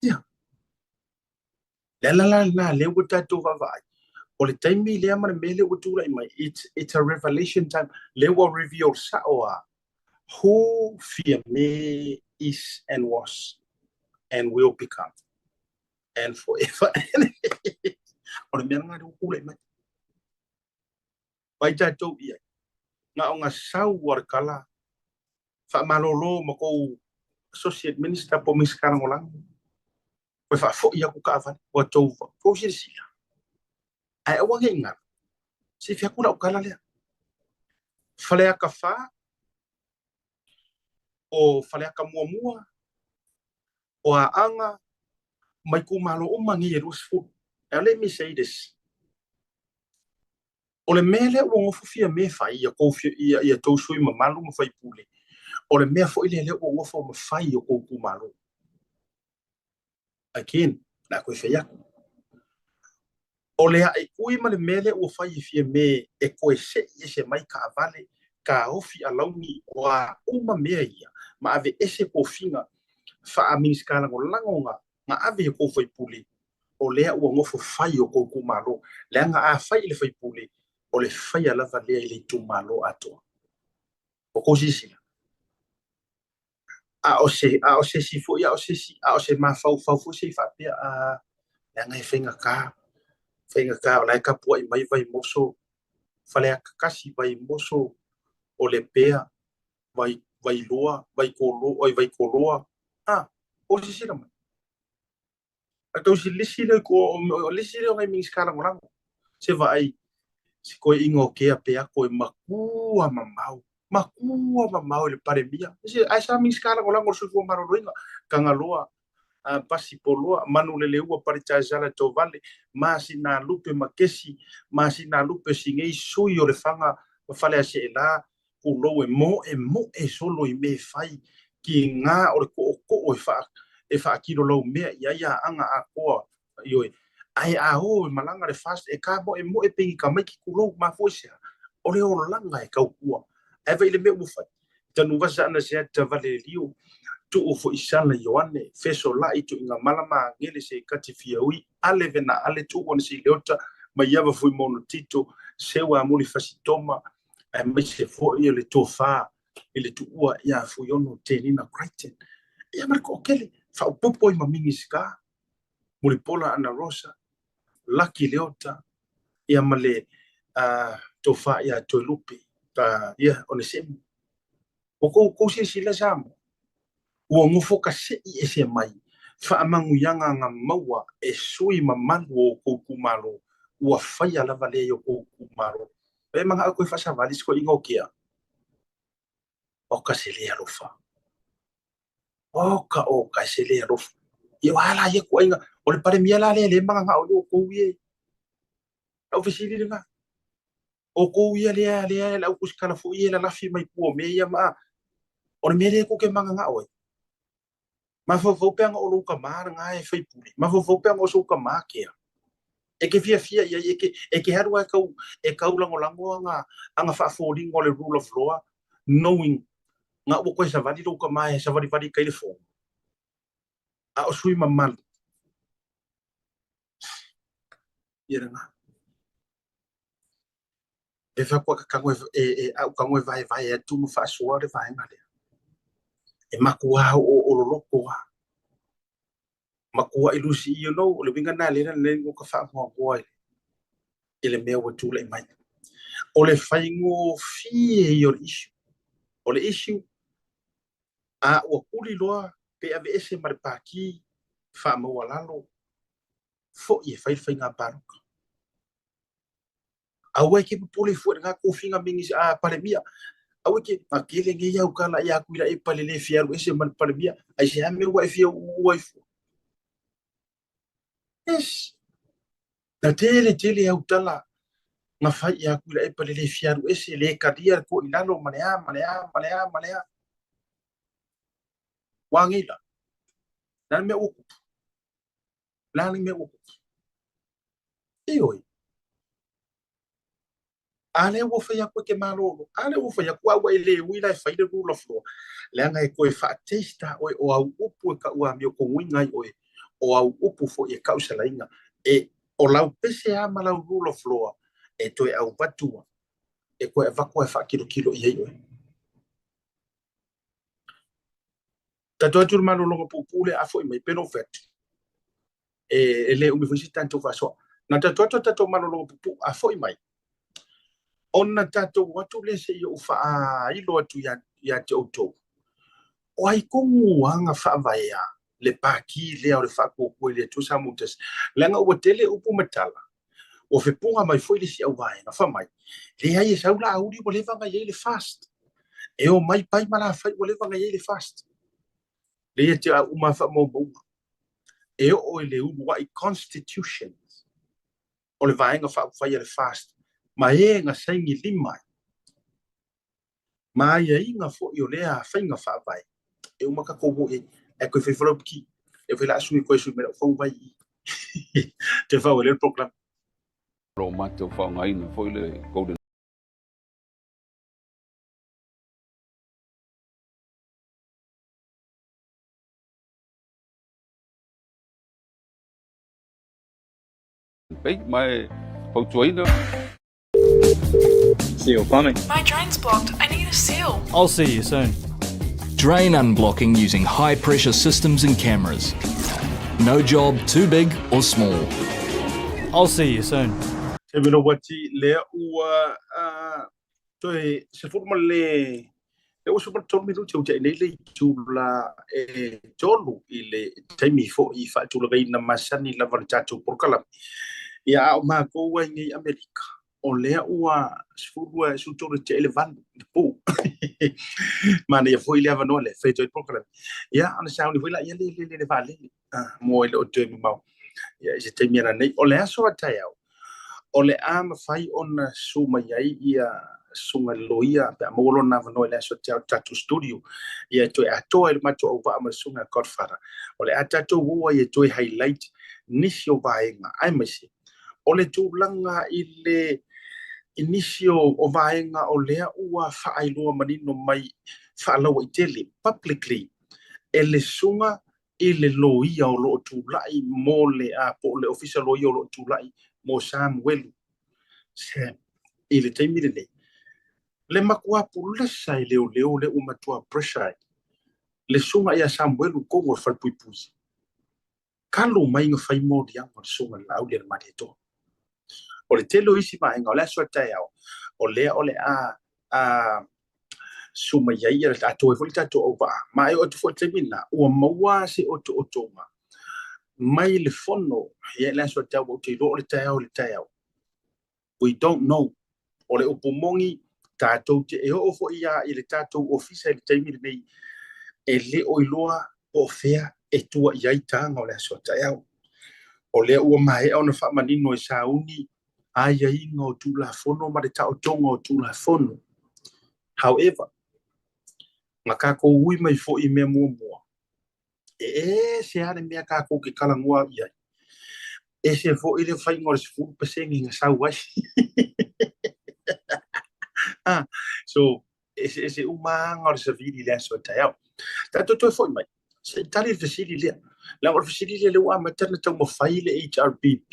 S1: Ia. Le ala la lena lea ua tatou vaavaai, o le taimi lea ma le mea lea ua tulai mai, it's a revelation time, lea ua reveal sao lava who Fiame is and was and will become and forever. O le mea lena lea ua tulai mai. Vai tatou i ai, na o na sau a le tala faamalolo ma kou Associate Minister po o Minisita Lagolago, toe faafoi atu taavale, ua tou tou silasila. Ae aua ne i galo, se i fai atu lau tala lea. Faleata 4, o Faleata muamua, o Aana, ma itumalo uma nei e 20. Now let me say this. O le mea lea ua nofo Fiame fai ia tou ia, ia tou sui mamalu ma faipule, o le mea foi lea lea ua nofo ma fai i o tou itumalo. Again, o le a toe fai atu. O le ae ui ma le mea lea ua fai e Fiame e koe se'i ese mai taavale, taofi alauni, o a uma mea ia, ma aveese tofiga faa-Minisita Lagolago na ave i tou faipule, o lea ua nofo fai i o tou itumalo. Leaga a fai i le faipule, o le faia lava lea i le itumalo atoa. Ua tou silasila? A o se isi foi, a o se isi, a o se mafaufau foi se i faapea, a, leaga e faigata, faigata o la e tapuai mai Vaimoso, Faleata 1, Vaimoso, o Lepea, Vailoa, Vaitoloa, oi Vaitoloa, a, o silasila mai. A tausi lisi lea o lisi lea o nai Minisita Lagolago, se vaai se toeaiina o Kea Peato e matua mamao, matua mamao i le Palemia. Ae sa Minisita Lagolago o le Soifua Maloloina, Tagaloa, Pasi Poloa, Manuleleua, Paletaisala Tovale, Masinalupe Makesi, Masinalupe Sinei, sui o Lefaga ma Faleaseela, pulou e moemoe solo i mea e fai, kiga o le tootoo e faakilolou mea i ai aanga atoa, ioe. Ae a o e malaga le FAST, e tamoemoe pe ni tamaiti tulou, mafua i se a? O le olaga e tautua. Ae vaai i le mea ua fai. Tanuvasa ana se ata vale liu, tuu foi sala Ioane, fesolai tuiga mala ma agele se kati fia ui, ale vena ale tuu ana si leota, mai iava fui mono tito, seua amuli fasitoma, aemaise foi o le tofa i le tuua ia Fuiono Tenina Crichton. Ia ma le toatele, faaopoopo ai ma Minisita, Mulipola Ana Rosa, Laki Leota, ia ma le tofa ia Toelupe, ia Onesemo. Ua tou silasila Samoa, ua nofo kase'i ese mai faamanuiaga na maua e sui mamalu o outou itumalo, ua faia lava lea i outou itumalo. E mana'o koe faasavali se toeaiina o Kea. O ka se le alofa. O ka o ka se le alofa. Ia o a la ia kuaiga, o le Palemia la lea le managa'o i outou ie. Lau fesili lena. O kou ia lea lea le au tusikala foi e lalafi mai tua o mea ia ma o le mea lea tou te managa'o ai. Mafaufau pe ana o lou tama lena e faipule. Mafaufau pe ana o sou tama Kea. E ke fiafia i ai, e ke alu lava e tau lagolago aga faafoliga o le rule of law, knowing na ua koe savali lou tama e savalivali i tai le fono. A o sui mamalu. Ia lena. E fai ka kago e au kago e vaevae atu ma faasoa le vaega lea. E matua o o loloto a. Matua i lusi, you know, o le uiga na lea le ngo ka whaangoagoa i le mea ua tulai mai. O le faigofie ia o le issue. O le issue, a ua tuli loa pe aveese ma le pati faamaualalo, foi e fai le faiga palota. Aua e ke popole fua i lena tofiga Minisita Palemia. Aua e ke na tele nei au tala ia atu i la e pale le fia alu ese ma le Palemia. Ai se a mea ua e fia uua ai fua. Yes. Na tele tele au tala na fai ia atu i la e pale le fia alu ese le kalia le ko i lalo ma le a ma le a ma le a ma le a. Ua ngei la. Na le mea ua kupu. Na le mea ua kupu. Ioe. A lea ua fai atu e ke malolo. A lea ua fai atu a ua e le ui la e fai le rule of law. Leaga e toe faataste oe o au upu e kau amio tonuiga ai oe. O au upu foi e kau salaina. E o lau pese a ma lau rule of law e toe au vatua. E toe avatu e faakilokilo i ai oe. Tatou atu le malologa puupuu lea a foi mai pe no fai atu. E le umi foi se tatou faasoa. Na tatou atu tatou malologa puupuu a foi mai. Ona tatou atu lea se i ou faailo atu ia te outou. O ai tonu aga faavaea le pati lea o le Faatuatua i le Atua Samoa ua Tasi. Leaga ua tele upu ma tala, ua fepuga mai foi le isi au vaega fai mai, leai e sau Laauli ua leva ona i ai le FAST. E o mai pai ma lafai ua leva ona i ai le FAST. Leia te au uma faamaumauga. E oo i le uluai constitution o le vaega faaupufai a le FAST ma e na saini lima ai. Ma aiaiga foi o lea faiga faavae e uma tatou o i ai. Ae toe fai foi lau piki. E fai la a sui koe sui mai lau fau vai i. Te whau e le program.
S2: Lo o matou faaaogaina foi le Golden Bay ma e fautuaina.
S3: Seal plumbing.
S4: My drain's blocked. I need a seal.
S3: I'll see you soon.
S5: Drain unblocking using high pressure systems and cameras. No job too big or small.
S3: I'll see you soon.
S1: Tebelowati lea ua toe sefulu ma le 23 minute ua tea nei le itula e 3 i le taimi foi i faatulagaina masani lava le tatou polokalame. Ia a o matou ai nei Amerika, o lea ua 12 13 tea i le 8 i le po. Manaia foi le avanoa lea e fai atu ai le polokalame. Ia ona sauni foi laia le lele i le vaalele mo e le o toe mamao. Ia i se taimi ana nei. O le aso a taeao, o le a mafai ona susu mai ai ia susuga i le loia pe a maua lona avanoa i le aso a taeao i le tatou studio. Ia e toe atoa ai le matou auvaa ma le susuga a Godfather. O le a tatou o ai e toe highlight nisi o vaega aemaise o le tulaga i le i nisi o vaega o lea ua faailoa manino mai faalauaitele, publicly, e le susuga i le loia o lo o tulai mo le a po o le ofisa loia o lo o tulai mo Samuelu Sam i le taimi lenei. Le matua pulesa e leoleo lea ua matua pressure ai le susuga ia Samuelu i totonu o le falepuipui. Talu mai na fai moliaga o le susuga i le Laaulialemalietoa. O le tele o isi vaega o le aso a taeao, o lea o le a a susu mai ai ia atoa ai foi le tatou auvaa. Ma e oo atu foi i le taimi lena, ua maua se otootoga mai le fono ia i le aso a taeao, ua ou te iloa o le taeao i le taeao. We don't know. O le upu moni, tatou te e oo foi ia i le tatou ofisa i le taimi lenei, e le o iloa po o fea e tua i ai taga o le aso a taeao. O lea ua maea ona faamanino e sauni aiaiga o Tulafono ma le taotoga o Tulafono. However, na tatou ui mai foi i mea muamua, e ese lava le mea tatou te talanoa i ai, ese foi le faiga o le 10% na sau ai. Ah, so, eseese uma aga o le savili i le aso a taeao. Tatou toe foi mai, se i tali le fesili lea. Leaga o le fesili lea, lea ua amata ona taumafai le HRPP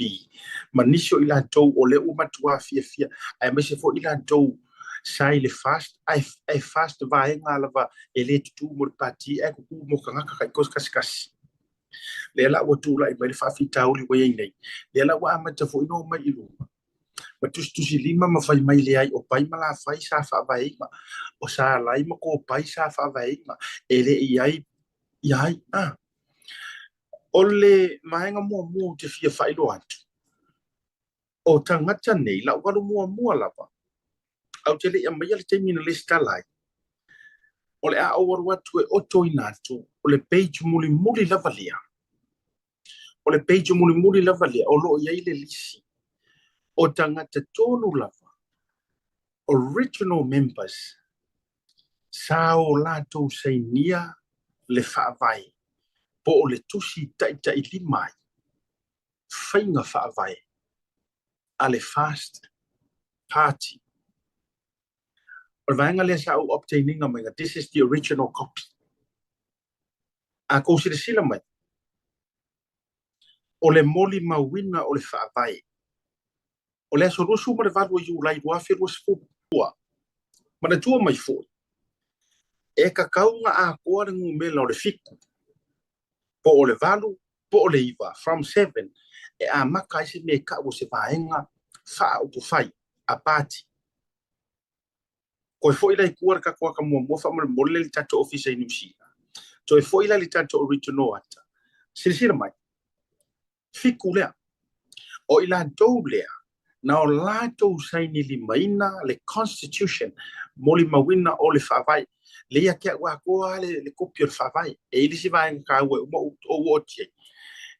S1: ma nisi o i latou o lea ua matua fiafia, aemaise foi i latou sa i le FAST, ae FAST vaega lava e le tutū mo le pati, ae tutū mo tagata taitoasikasitasi. Lea la ua tulai mai le faafitauli ua i ai nei, lea la ua amata foi ona omai i luma ma tusitusilima ma fai mai leai o Pai ma Lafai sa faavaeina, o Salai ma Kopai sa faavaeina, e le i ai ia ai. A. O le vaega muamua ou te fia faailoa atu, o tagata nei, lau alu muamua lava, ae ou te le i aumaia le taimi na lesitala ai, o le a ou alu atu e otoina atu o le page mulimuli lava lea. O le page mulimuli lava lea o lo o i ai le lisi o tagata tonu lava, original members, sa o latou sainia le faavae po o le tusi taitailima ai faiga faavae a le FAST Party. O le vaega lea sa ou obtain-ina mai, this is the original copy. A kou silasila mai, o le molimauina o le Faavae, o le aso 28 o Iulai 2022, manatua mai foi, e tatau ona atoa le numera o le fitu, po o le valu, po o le iva, from seven, e amata ai se mea e tau o se vaega faaupufai a pati. Toe foi la i tua le tatou ata muamua faamolemole le tatou ofisa i Niu Sila. Toe foi la i le tatou original ata. Silasila mai, fitu lea. O i latou lea, na o latou sainilimaina le Constitution, molimauina o le Faavae. Lea ia te au atoa le, le kopi o le Faavae. E i ai le isi vaega taua e uma ou oo atu i ai,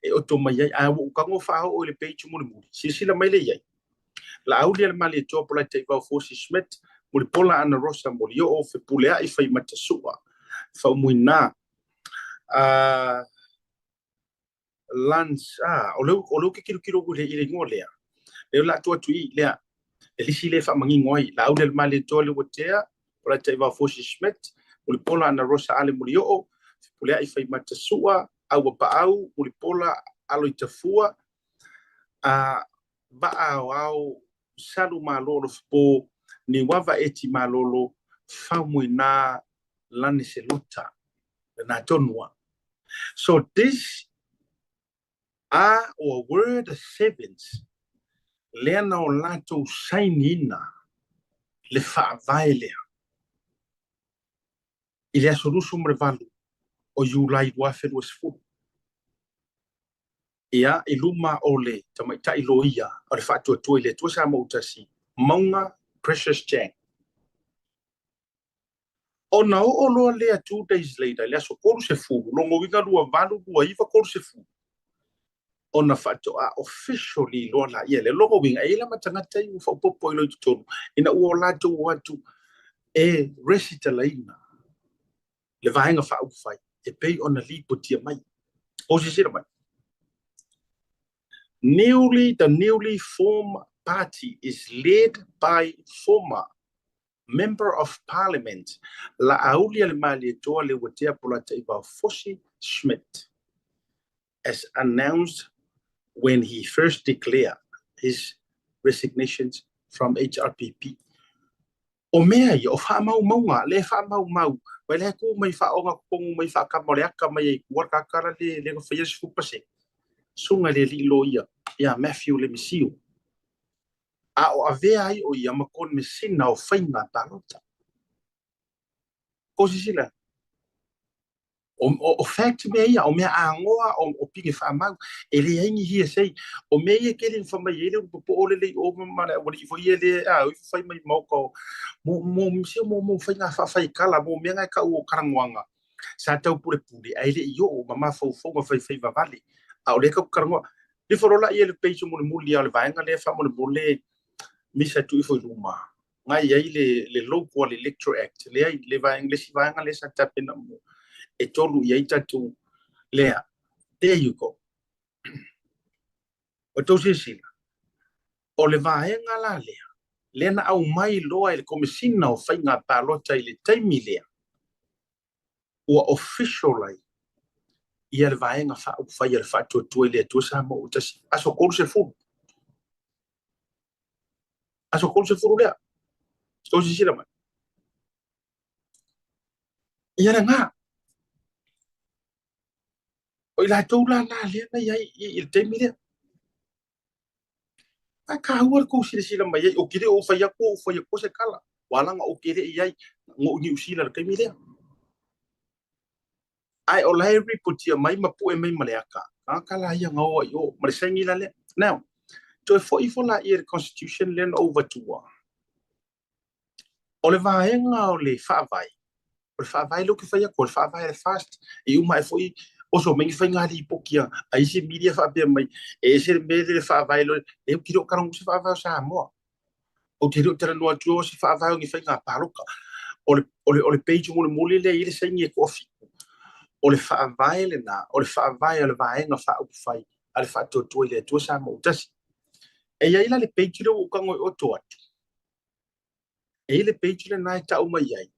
S1: e oto mai ai. Ae ua ou tago faaoo i le page mulimuli. Silasila mai lea i ai. Laaulialemalietoa Polataivao Fosi Schmidt, Mulipola Anarosa Molioo, Fepuleai Faimata Sua, Faumuina, Lance, o lea ou te tilotilo atu i le igoa lea. Lea o le a tuu atu i i lea, le lisi lea e faamanino ai, Laaulialemalietoa Leuatea, Polataivao Fosi Schmidt, Mulipola Anarosa Ale Molioo, Fepuleai Faimata Sua, Auapaau, Mulipola Aloitafua, a Vaa Aoao Salu Malo Alofipo, Niuava Eti Malolo, Faumuina Laniselota. Lena tonu lava. So this are or were the sevens lea na o latou sainiina le faavae lea i le aso 28 o Iulai 2020. Ia, i luma o le tamaitai loia o le Faatuatua i le Atua Samoa ua Tasi, Mauga Precious Chang. Ona oo loa lea 2 days later, i le aso 30, lona uiga 28, 29, 30, ona faatoa officially loa laia lea. Lona uiga, e i ai la ma tagata ia ua faaopoopo ai loa i totonu, ina ua o latou o atu e resitalaina le Vaega Faaupufai e pei ona lipotia mai. O silasila mai. Newly, the newly formed party is led by former Member of Parliament Laaulialemalietoa Leuatea Polataivao Fosi Schmidt, as announced when he first declared his resignation from HRPP. O mea ia, o faamaumauga, lea e faamaumau, vai la e ku mai faaoga totonu mai faakama o le aka mai ai tua le tagata la le le na faia le 10%. Susuga i le alii loia ia Matthew Lemisio. A o avea ai o ia ma Konesina o Faiga Palota. Ko sisila, o fact mea ia, o mea agoa, o pine faamau, e leai ni hearsay. O mea ia e tele ina fai mai ai le ulu popoo le lei o ma le aualii foi ia le a oi fai mai maoka o mo mo se mo mo faiga faafaikala mo mea na e tau o talanoaga sa taupulepule ae le i oo ma mafaufauga faifai vavale a o lea tatou te talanoa. Lifo loa laia i le page mulimuli lava o le vaega lea faamolemole misa tuu ifo i luma na i ai le logo a le Electoral Act lea le vaega le isi vaega lea sa tapena mo e tolu i ai tatou lea. There you go. O tou silasila, o le vaega la lea, lea na aumai loa e le Komesina o Faiga Palota i le taimi lea, ua official ai ia le Vaega Faaupufai a le Faatuatua i le Atua Samoa ua Tasi, aso 30. Aso 30 lea. Tou silasila mai. Ia lena. O i latou la na lea na i ai i le taimi lea. Ae taua le tou silasila mai ai, ou te le o fai atu ou fai atu se tala, ua ala ona ou te le i ai na ou i Niu Sila i le taimi lea. Ae o la e ripotia mai ma pue mai ma le aka, tagata la ia na o ai i o, ma le saini la lea. Now, toe foi ifo laia i le Constitution lea na ou avatua. O le vaega o le faavae, o le faavae lea ou te fai atu, o le faavae a le FAST, e uma ae foi oso mai ni faiga lipoti a isi media faapea mai, e ese le mea lea le faavae lea, ou te le o talanoa se faavae o Samoa. Ou te le o talanoa atu o se faavae o ni faiga palota. O le, o le, o le page mulimuli lea e i ai le saini e toafitu, o le faavae lena, o le faavae o le Vaega Faaupufai a le Faatuatua i le Atua Samoa ua Tasi. E i ai la le page lea ua ou tago e oto atu, E i ai le page lena e tau mai ai,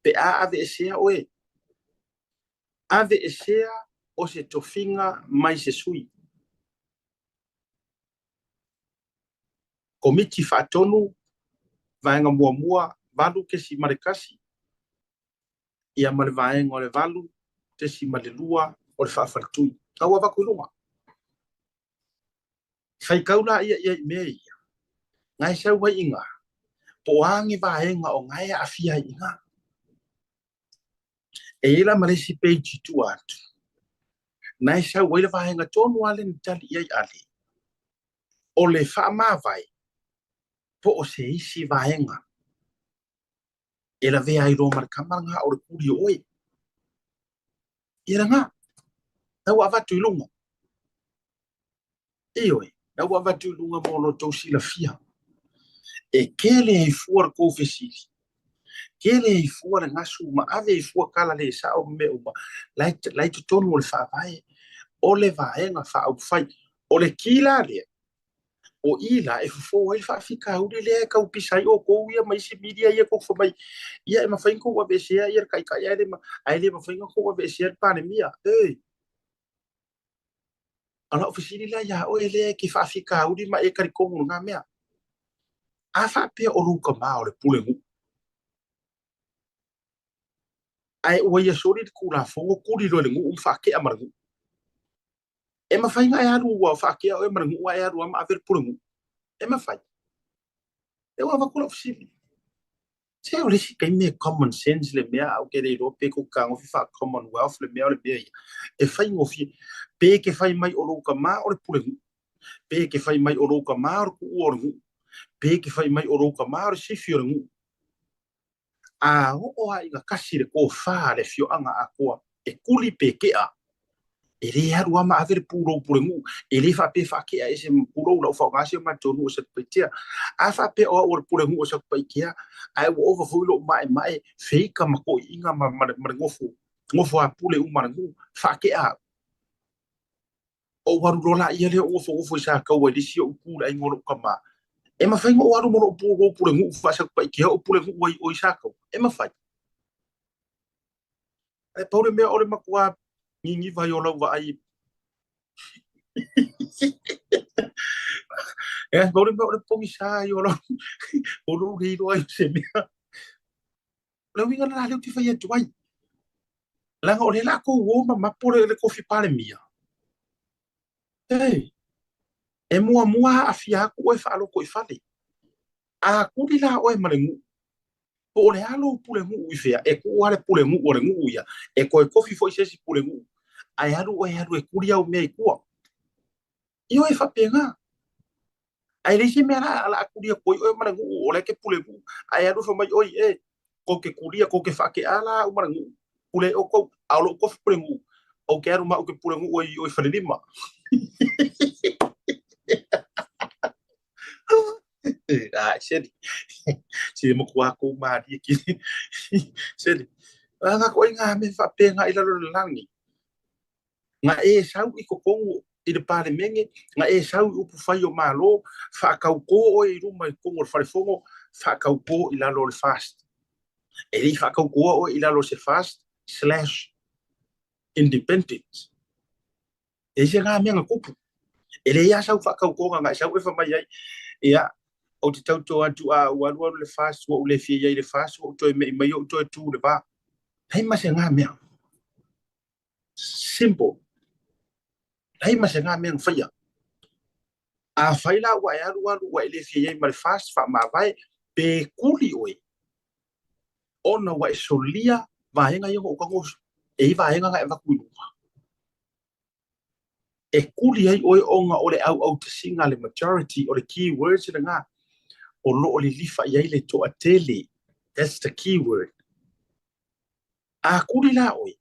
S1: pe a aveesea oe, aveesea o se tofiga mai se sui. Komiti Faatonu, Vaega Muamua, 8.1, ia ma le Vaega o le 8.2 o le Faafaletui. Tau avatu i luga. Faitau laia ia i mea ia, na e sau ai i ina, po o a ni vaega o na e aafia ai i ina. E i ai la ma le isi page i tua atu, na e sau ai le vaega tonu lava lea na tali i ai Ale, o le faamavae po o se isi vaega e lavea ai loa ma le tama lena o le tuli o oe. Ia lena, na ua avatu i luga. Ioe, na ua avatu i luga mo lo tou silafia. E kele ai fua le tou fesili, kele ai fua le gasu ma ave ai fua tala le sao ma mea uma, la i totonu o le faavae o le Vaega Faaupufai. O le ki la lea, O i la e fofo ai le faafitauli lea e tau pisa ai outou ia ma isi media ia tou te fai mai, ia e mafai ona tou aveesea ia le taitai ae le ae le mafai ona tou aveesea le Palemia. Ei! O lau fesili la ia oe lea e te faafitauli ma e talitonu i lena mea. A faapea o lou tama o le pulenuu, ae ua ia soli le Tulafono, tuli loa i le nuu ma faatea ma le nuu. E mafai ona e alu ua faatea oe ma le nuu ae alu lava ma ave le pulenuu? E mafai. E ua avatu lau fesili. Se o le isi taimi e common sense le mea, ae ou te le iloa pe tou te fetagofi faa-commonwealth le mea o le mea ia. E faigofie. Pe ke fai mai o lou tama o le pulenuu, pe ke fai mai o lou tama o le tuua o le nuu, pe ke fai mai o lou tama o le sifi o le nuu, A oo lava ina kasi le tofa a le afioaga atoa e kuli pe kea, e le alu lava ma ave le pulou pulenuu, e le faapea faakea ese ma pulou lau faaaoga si o matou nuu o Satupaitea. A faapea o au o le pulenuu o Satupaitea, ae ua ova foi lou maemae feika ma toiina ma, ma, le, ma le nofo, nofo a pule uma a le nuu, faakea au. Ou alu loa laia lea ou nofonofo i Sataua i le isi ou itu i le aiga o lou tama. E mafai ona ou alu ma lou pulou pulenuu faa-Satupaitea o pulenuu ai i o i Sataua? E mafai. Ae pau le mea o le matua niniva ai o lau vaai. E pau le mea o le pogisa ai o lau o lou le iloa ai o se mea. O le uiga lena lea ou te fai atu ai. Leaga o lea la tou o ma mapo le kofi Palemia. Ei, e muamua aafia atu oe faaloto i fale. A kuli la oe ma le nuu, po o le a lou pulenuu i fea, e tuu lava le pulenuu a le nuu ia, e toe kofi foi se isi pulenuu, ae alu oe alu e kuli au mea i tua. Ioe, e faapena. Ae leai se mea la, la a kuli atu ai oe ma le nuu, o lea e te pulenuu, ae alu fai mai, oi e, kou te kulia, kou te faatea la au ma le nuu, pule ai outou, a o lou kofi pulenuu, ou te alu ma au ke pulenuu ai i o i Falelima. Ai, seli. Se matua kou malie ki. Seli. Aga ko ai ngā mea faapena i lalo o le lagi. Na e sau i totonu i le Palemene, na e sau i upufai o Malo, faatautō oe i luma i totonu o le Fale Fono, faatautō i lalo o le FAST. E le i faatautoa oe i lalo o se FAST slash independent. E i se ngā mea na tupu. E leai lava sau faatautoga na e sau e fai mai ai, ia, ou te tauto atu a ua alu alu le FAST, ua ou le fia i ai i le FAST, ua ou toe me'i mai ou toe tu i le va. Leai ma se ngā mea. Simple. Leai ma se ngā mea na faia. Afai la ua e alu alu ua e le fia i ai ma le FAST faamavae, pe kuli oe ona ua e solia vaega ia na ou tago e i vaega na e avatu i luga. E kuli ai oe ona o le auautasiga a le majority, o le key words lena o lo o lilifa i ai le toatele. That's the key word. A kuli la oe,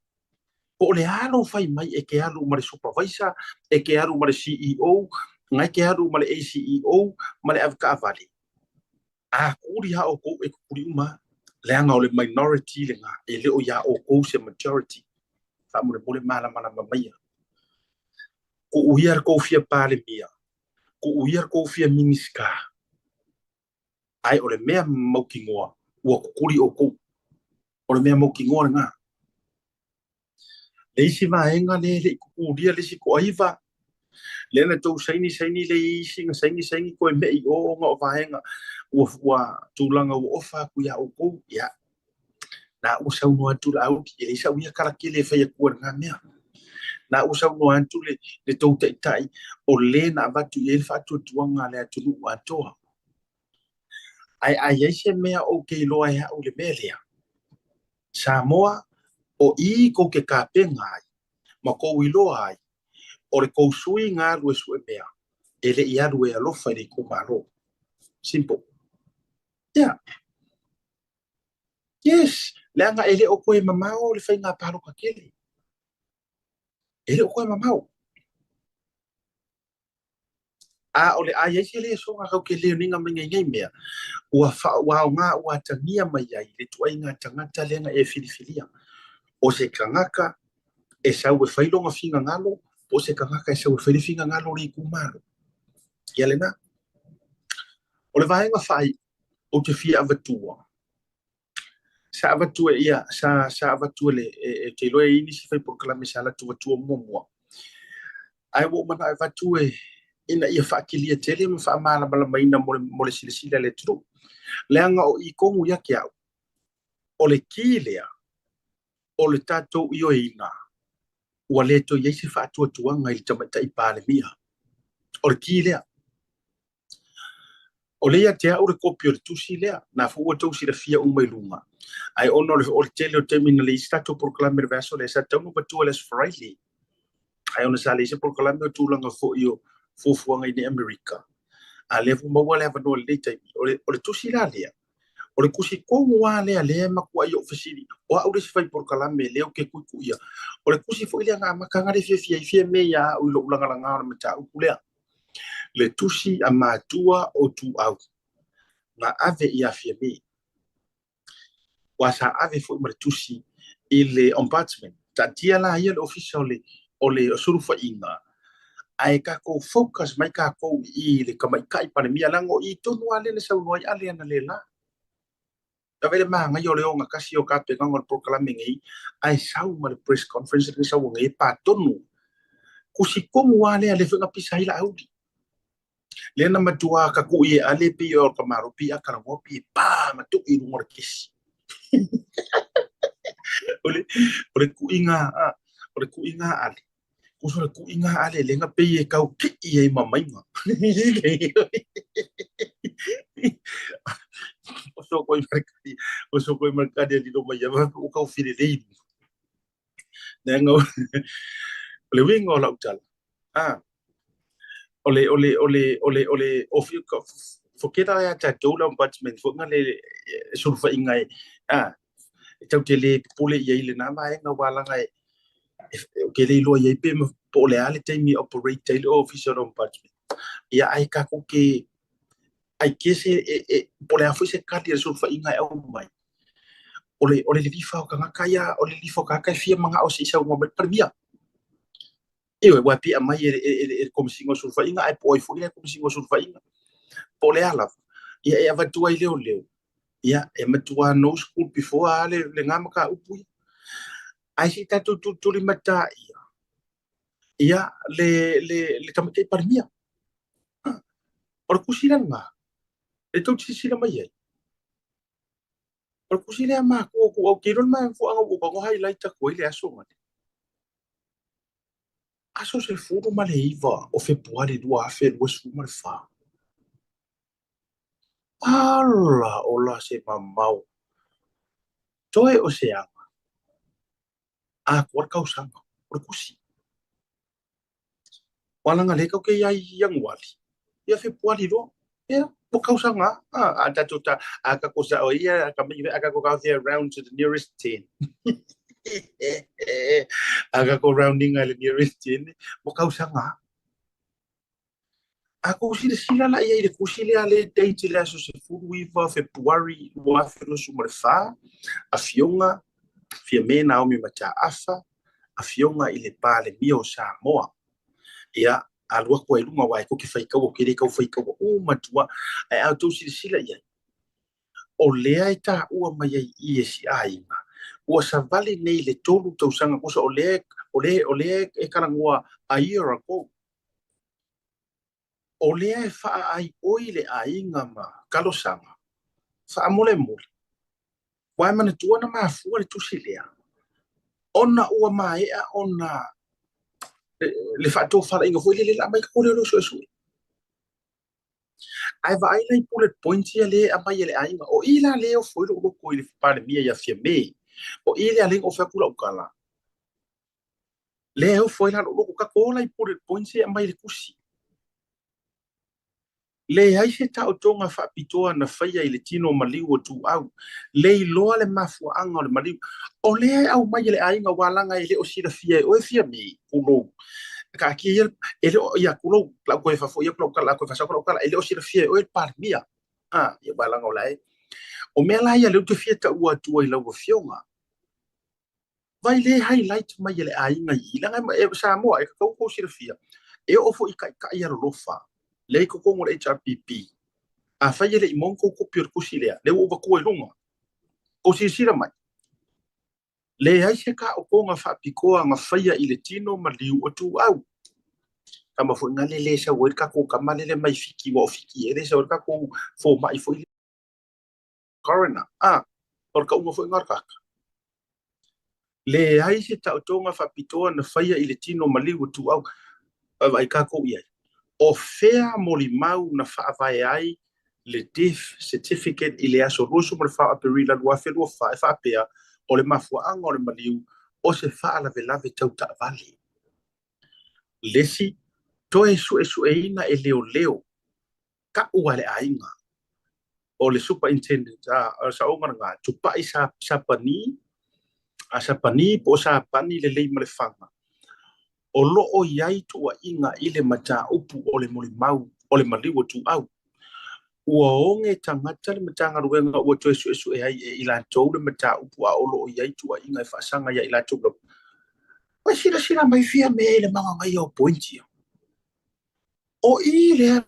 S1: po o le a lou fai mai e ke alu ma le supervisor, e ke alu ma le CEO, na e ke alu ma le ACEO ma le avekaavale. A kuli lava outou e kukuli uma, leaga o le minority lena, e le o iā outou se majority. Faamolemole malamalama maia. Ku'u ia le tou fia Palemia, ku'u ia le tou fia Minisita, ae o le mea mautinoa ua kukuli outou. O le mea mautinoa lena. Le isi vaega lea e le i kukulia le isi toaiva, lea na tou saini saini le isi na saini saini toe me'i i o ona o vaega ua, ua tulaga ua ofa atu iā outou. Ia, na ua saunoa atu le Laauli, e leai sau ia tala tele e fai atua i lena mea. Na ua saunoa atu le, le tou taitai, o le na avatu i ai le faatuatuaga a le atunuu atoa. Ae a i ai se mea ou te iloa e au i le mea lea, Samoa, o i kou te tapena ai, ma kou iloa ai, o le kou sui galue sue mea, e le i alu e alofa i le itumalo. Simple. Yeah. Yes, leaga e le o toe mamao le faiga palota tele. E le o toe mamao. A o le a i ai se lesona kau ke leoniga mai nei nei mea, ua wha, ua aoga ua atagia mai ai le tuaiga tagata lea na e filifilia. O se tagata e sau e fai lona finagalo, po o se tagata e sau e fai le finagalo o le itumalo. Ia lena. O le vaega faaiu ou te fia avatua, sa avatu e ia, sa, sa avatu e le, e, e te iloa e i ai nisi fai polokalame sa latou avatua muamua. Ae ua ou manao e avatu e, ina ia faakilia tele ma faamalamalamaina mo le, mo le silasila a le atunuu. Leaga o i tonu ia te au, o le ki lea o le tatou ioeina ua le toe i ai se faatuatuaga i le Tamaitai Palemia. O le ki lea. O lea ia te au le kopi o le tusi lea, na foi ua outou silafia uma i luga. Ae ona o le tele o taimi na leai se tatou polokalame i le vaiaso lea, sa tatau ona avatua i le Aso Faraile. Ae ona sa leai se polokalame o tulaga foi o fuafuaga i inei Amerika. A lea foi maua le avanoa i lenei taimi. O le, o le tusi la lea, o le tusi tonu lava lea lea e matuai ou fesili, o au le isi fai polokalame lea ou te tuituia. O le tusi foi lea na amata ana le fiafia ai Fiame ia au i lou lagalaga o le mataupu lea. Le tusi a matua o Tuau na ave ia Fiame. Aua sa ave foi ma le tusi i le Ombudsman. Taatia la ia le Ofisa o le, o le Sulufaiga, ae tatou focus mai tatou i i le Tamaitai Palemia, leaga o i tonu lava lea na saunoa ai Ale analeila. Ave le manaia o le ogatasi o tapenaga o le polokalame nei, ae sau ma le press conference lea na sau nei e pa tonu. Tusi tonu lava lea, lea foi na pisa ai Laauli. Lea na matua tatu'i e Ale pei o ka malo pei a talanoa pei e pa ma tu'i i luga o le kesi. O le, o le kuʻiga, o le kuʻiga a Ale. Kusa o le kuʻiga a Ale lea na pei e tau kiʻi ai ma maiga. O soko i marikari, o soko i marikari a lilo mai ia, o kau filelei. Leaga o le uiga o lau tala, a, o le, o le, o le, o le, o le, o forget ia tatou le ombudsman foi na le sulufaiga e, a, e tatou te le popole i ai i lena vaega aua leaga e, ou te le iloa i ai pe po o le a le taimi e operate ai le ofisa o le ombudsman. Ia ae tatou te I guess e, e, e, po o le a foi se kali a le sulufaiga e aumai, o le, o le lilifa o tagata ia, o le lilifa o tagata e fia manao se i saunoa mai le Palemia. Ioe, aua e pei e aumai e, e, e, e le Komesina o Sulufaiga, ae po o ai foi lea Komesina o Sulufaiga, po o le a lava, ia e avatu ai leoleo, ia e matua no school before lava le, lena mataupu ia. Ae se i tatou tulitulimatā ia, ia le, le, le Tamaitai Palemia. O le tusi lea lena, e tou te silasila mai ai. O le tusi lea matua o Tuau, te iloa le mafuaaga ua ou tago highlight atu ai le aso lenei. Aso 19 o Fepuari 2024. Ala ola se mamao. Toe o se aga. Atoa le tausaga o le tusi. Aua leaga lea tatou te i ai i Ianuali, ia Fepuari loa, ia, ua tausaga lava. A tatou ta, a tatou sao ia, a tatou ka fia round to the nearest 10. A tatou round-iga i le nearest 10, ua tausaga lava. A tou silasila la i ai i le tusi lea le date i le aso 19 Fepuari 2024, Afioga Fiame Naomi Mataafa, Afioga i le Palemia o Samoa. Ia, alu atu ai i luga aua e tou te faitaua, ou te le tau faitaua uma atu lava. Ae a outou silasila i ai, o lea e taua mai ai i i e si aiga, ua savali nei le 3 tausaga, tusa o lea, o lea, o lea e talanoa a year ago. O lea e faaaioi le aiga ma talosaga faamolemole, aua e manatua na mafua le tusi lea ona ua maea ona le faatofalaiga foi lele la aumai ka leoleo suesue. Ae vaai la i bullet points ia lea e aumai e le aiga. O i la lea e ofo ai lou loto i le Palemia ia Fiame. O i lea lea na ofe atu lau tala. Lea e ofo ai la lou loto, tatou o la i bullet points ia e aumai i le tusi. Leai se taotoga faapitoa na faia i le tino maliu o Tuau. Le iloa le mafuaaga o le maliu. O lea e aumai e le aiga aua leaga e le o silafia e oe Fiame, tulou. Taatia ia, e le o, ia tulou, lau toe faafoi atu lau tala, toe faasao atu lau tala, e le o silafia e oe le Palemia. Ah, ia aua leaga o la e. O mea la ia lea ou te fia taua atua i lau Afioga. Vai le highlight mai e le aiga i i, leaga e Samoa, e tatau ona outou silafia, e oo foi i taitai alolofa, lea i totonu o le HRPP. Afai e le i maua ni tou kopi o le tusi lea, lea ua ou avatua i luga, tou silasila mai, leai se taotoga faapitoa na faia i le tino maliu o Tuau. Tama foi na le le sau ai le tatou tama lele mai Fiti, ua o Fiti e le sau ai le tatou fomai foi coroner. A, o le tauga foi na o le tagata. Leai se taotoga faapitoa na faia i le tino maliu o Tuau. Vaavaai tatou i ai. O fea molimau na faavae ai le death certificate i le aso 24 o Aperila 2024 e faapea o le mafuaaga o le maliu o se faalavelave tau taavale. Le isi, toe suesueina e leoleo tau a le aiga o le superintendent a saoga lena, Tupai Sapani, a Sapani po o Sapani lelei ma le faga, o lo o i ai tuuaiga i le mataupu o le molimau o le maliu o Tuau. Ua oge tagata le Matagaluega ua toe suesue ai e i latou le mataupu a o lo o i ai tuuaiga e faasaga ia i latou lava. Ua silasila mai Fiame i le magagaia o pointi ia. O i lea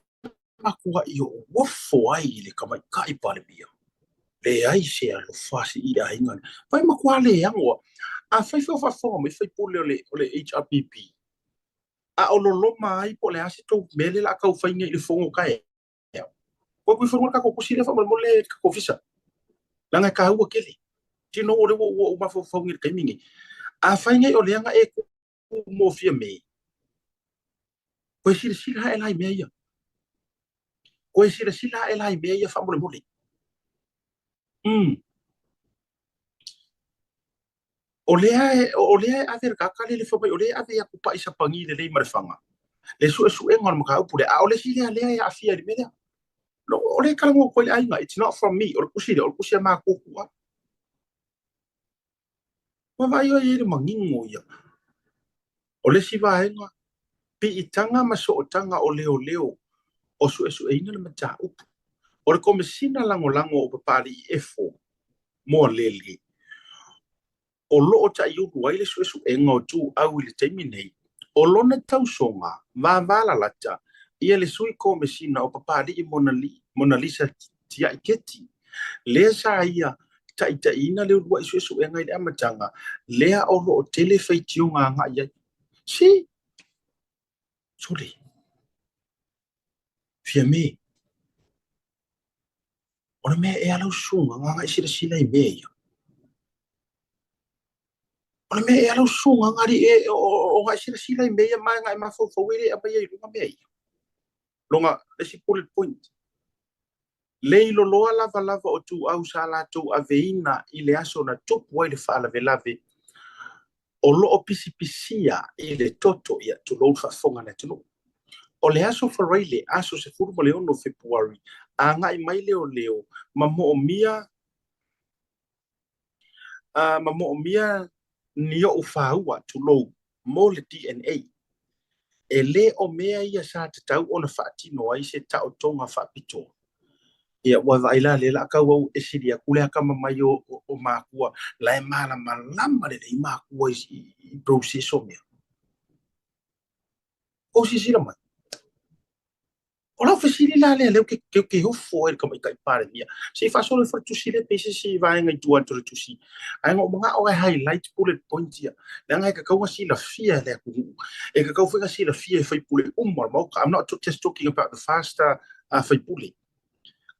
S1: matuai ou ofo ai i le tamaitai Palemia. Leai se alofa se i le aiga lea. Vai matua leago. Afai foi o faafofoga mai faipule o le, o le HRPP, a o loloma ai po o le a se tou mea lea o le a tau fai nei i le fono taeao. Koe kui whanua le tatou tusi lea faamolemole le tatou ofisa. Leaga e taua tele. Tino o lea ua ou mafaufau nei i le taimi nei. Afai nei o lea na e tu mo Fiame, koe silasila ae la i mea ia. Koe silasila ae la i mea ia faamolemole. O lea e, o lea e ave le tagata lea le fai mai, o lea e ave ia Tupai Sapani lelei ma le faga, le suesuega o le mataupu lea, a o le isi lea lea e aafia i le mea lea. No, o lea e talanoa atu ai le aiga, it's not from me, o le tusi lea, o le tusi a matou. Ua vaai oe i le manino ia. O le isi vaega, piitaga ma sootaga o leoleo o suesueina le mataupu. O le Komesina Lagolago o Papalii Efo Moalele, o lo o taiulu ai le suesuega o Tuau i le taimi nei, o lona tausoga vavalalata ia le Sui Komesina o Papalii Monalisa Tiai Keti, lea sa ia taitaiina le uluai suesuega i le amataga, lea o lo o tele faitioga agai ai. Si! Sole! Fiame! O le mea ea lau susuga nga agai silasila i mea ia. O le mea ea lau susuga nga li e o agai silasila i mea ia ma e mafaufau e le aumaia i luga mea ia. Longa, le isi bullet point. Leiloloa lavalava o Tuau sa latou aveina i le aso na tupu ai le faalavelave, o lo o pisipisia i le toto, ia, tulou le faafofoga a le atunuu. O le aso Faraile, aso 16 Fepuari, agai mai leoleo ma moomia ma moomia ni ou fāua, tulou, mo le DNA. E le o mea ia sa tatau ona faatino ai se taotoga faapitoa. Ia, ua vaai la lea la tau au e sili atu le akamamai o makua, la e malamalama lelei makua i process o mea. Kou silasila mai. O lau fesili la lea, lea ou te ofo ai i le Tamaitai Palemia, se i faasolo ifo le tusi lea pe i se isi vaega i tua atu o le tusi. Ae na ou manao e highlight bullet point ia, leaga e tatau ona silafia e le atunuu, e tatau foi ona silafia e sui usufono uma o le Maota. I'm not just talking about the FAST sui usufono.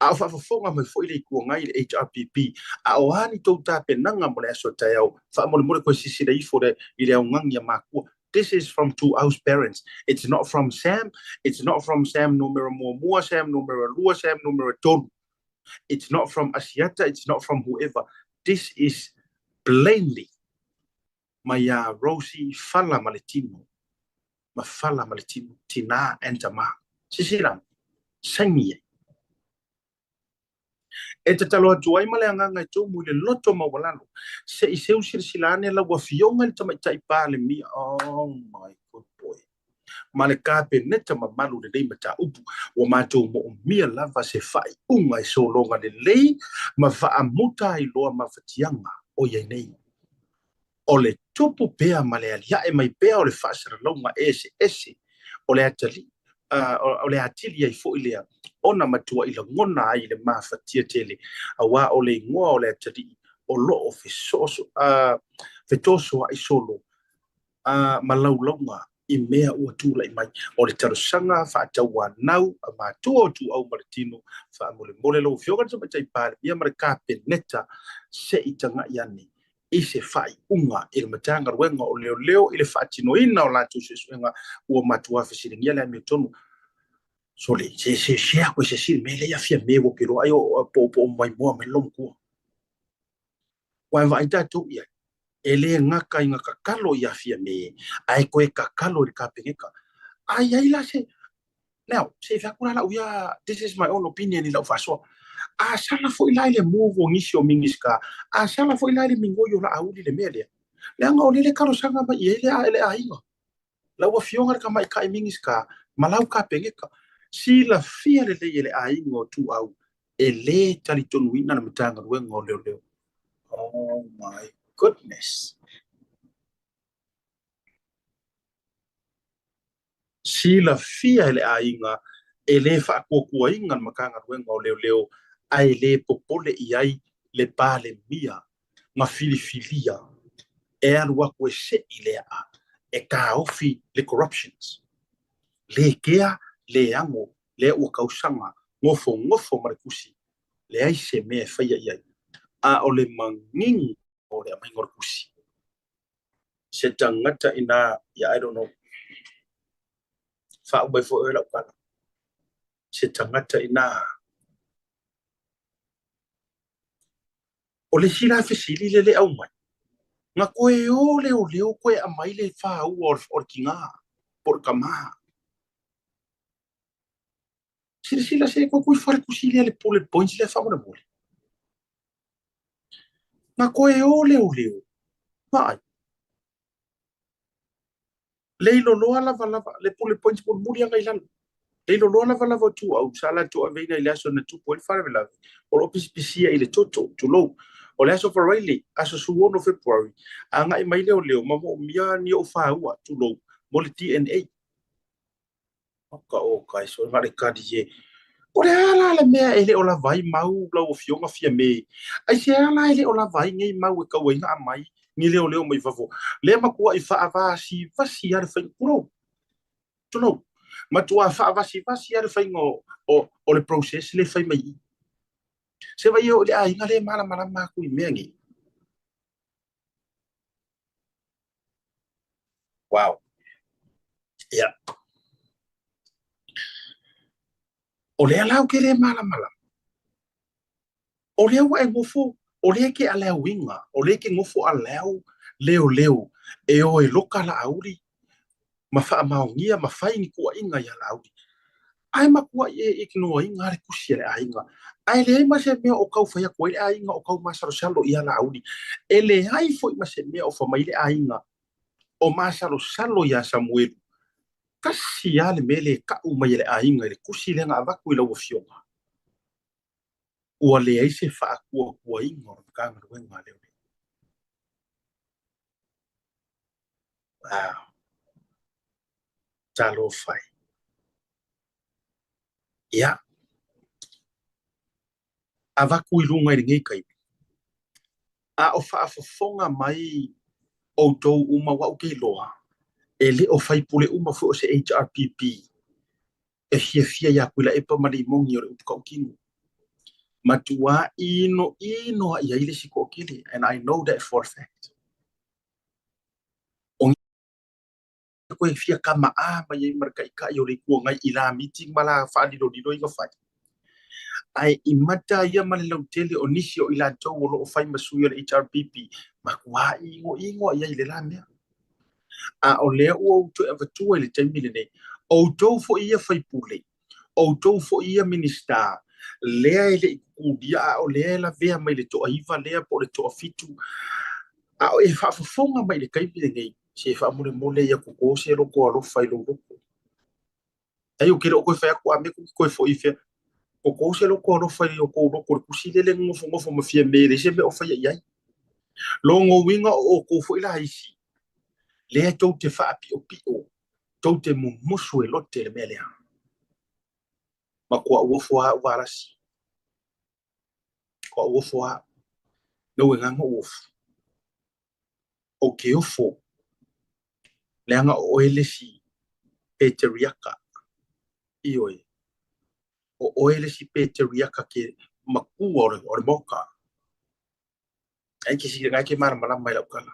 S1: A o faafofoga mai foi le Itu Agai i le HRPP, a o a ni tou tapenaga mo le aso taeao, faamolemole toe silasila ifo i le augani a makua. This is from Tuau's parents. It's not from Sam. It's not from Sam numera muamua, Sam numera lua, Sam numera tolu. It's not from Asiata. It's not from whoever. This is plainly mai ia Rosie Fala ma le tino. Ma Fala ma le tino. Tina and tama. Silasila, saini ai. E tatalo atu ai ma le agaga e tumu i le loto maualalo, se i seu silasila ane lau Afioga i le Tamaitai Palemia, oh my good boy, ma le Kapeneta mamalu lenei mataupu, ua matou moomia lava se faaiuga e sologa lelei ma faamuta ai loa mafatiaga o i ai nei. O le tupu pea ma le aliae mai pea o le faasalalauga eseese o le atalii. O le atili ai foi lea ona matuai lagona ai le mafatia tele, auā o le igoa o le atalii o lo o fetosoa'i solo ma laulauga i mea ua tulai mai. O le talosaga faatauanau a matua o Ituau ma le Tino, faamolemole lau Afioga i le Tamaitai Palemia ma le Kapeneta se i taga'i ane i se faaiuga i le Matagaluega o Leoleo i le faatinoina o latou suesuega ua matua fesiligia le amiotonu. Sole, se se se aku e se sili me le afia me wo ke loa ai o po po mai moa mai lo matua. Ua e vaai tatou i ai, e le gaka i ngā kakalo i afia me, ae koe kakalo i le Kapeneta. A i ai la se, Now, se i fai atu la lau ia, this is my own opinion i lau faasoa. A sala foi la i le move o nisi o Minisita, a sala foi la i le migoi o Laauli le mea lea. Leaga o lea le talosaga mai i ai le, le aiga. Lau Afioga i le Tamaitai Minisita ma lau Kapeneta, silafia lelei e le aiga o Tuau e le talitonuina le Matagaluega o Leoleo. Oh my goodness. Silafia e le aiga e le faakuakuaina le Matagaluega o Leoleo ae le popole i ai le Palemia na filifilia e alu atu e se'i le a'a e taofi le corruptions. Le kea, le ago, lea ua tausaga nofonofo ma le tusi, leai se mea e faia i ai, a o le manino o le aumaiga o le tusi. Se tagata inā, yeah, I don't know. Faauma ai foi oe lau tala. Se tagata inā. O le isi la fesili le le aumai, na koe o leoleo koe aumai le fāua o le tinā po o le tamā. Silasila se koe kui fale tusi lea le bullet points lea faamolemole. Na koe o leoleo, vaai. Le iloloa lava lava, le bullet points mulimuli aga i lalo. Le iloloa lava lava o Tuau, sa latou aveina i le aso na tupu ai le faalavelave, o lo o pisipisia i le toto, tulou. O le aso Faraile, aso 16 February, agai mai leoleo ma moomia ni ou fāua, tulou, mo le DNA. Maka o kai so ngare kari e. O le a la le mea e le o lava ai mau lau afioga Fiame? Ai se a la e le o lava ai nei mau e kau ai nga mai ni leoleo mai fafo. Lea matuai faavasivasi a le faiga. Tulou. Tulou. Matua faavasivasi a le faiga o, o, o le process le fai mai i. Se vai o le aiga le malamalama atu i mea nei. Wow. Yeah. O lea la ou te le malamalama. O lea ua e nofo, o lea e ke alauiga, o lea e ke nofo alau leoleo e o e loka Laauli ma faamaonia ma fai ni kuaiga iā Laauli. Ae matuai e ignore ina le tusi a le aiga. Ae leai ma se mea o tau fai atu ai le aiga o tau masalosalo iā Laauli. E leai foi ma se mea o fai mai le aiga o masalosalo iā Samuelu. Tasi lava le mea lea e tau mai e le aiga i le tusi lea na avatu i lau afioga, ua leai se faatuatuaina o le Matagaluega a Leoleo. Wow. Talofa e. Ia. Avatu i luga i lenei taimi. A o faafofoga mai outou uma aua ou te iloa, e le o faipule uma foi o se HRPP e fiafia iā Tuilaepa ma Limoni o le upu tautino. Matuā inoino lava i ai le isi toatele, and I know that for a fact. O koe fia kama'a mai ai ma le Taitai o le Itu Agai i la meeting ma la faalilolilo i na fai. Ae i mata ia ma le lautele o nisi o i latou o lo o fai ma sui o le HRPP, matuā inoino i ai i le la mea. A o lea ua ou toe avatua i le taimi lenei, outou foi ia faipule, outou foi ia Minisita, lea e le i tutulia a o lea e lavea mai le toaiva lea po o le toafitu, a o e faafofoga mai i le taimi lenei, se faamolemole ia koko se loko alofa i lou loko. Ai ou te le o toe fai atu a me ku toe foi i fea. Koko se loko alofa i o kou loko le kusi lele nofonofo ma Fiame leai se mea o faia i ai. Lona uiga o outou foi la isi, lea tou te faapiopio, tou te mumusu e lote le mea lea. Matua ou ofo lava au Valasi. Matua ou ofo lava. Lou agaga ou ofo. Ou te ofo leaga o oe le isi peteriaka. Ioe. O oe le isi peteriaka ke makua o le maoka. Ai ke sila ngai ke malamalama i lau tala.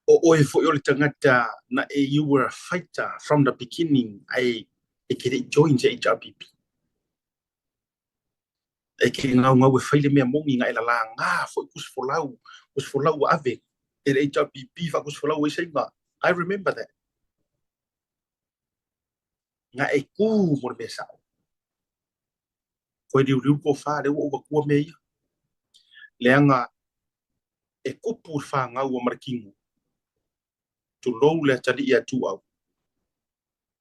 S1: O oe foi o le tagata na e you were a fighter from the beginning ai e ke le i join se HRPP. E ke ngaungau e fai le mea moni nga e lalāgā foi tusi folau, tusi folau ua ave e le HRPP faa-tusi folau ai Saina. I remember that. Nga e kū mo le mea sa'o. Koe liuliu le tofa lea ua ou avatua mea ia. Leaga e tupu le fanau a ma le tino, tulou le atalii ia Tuuau,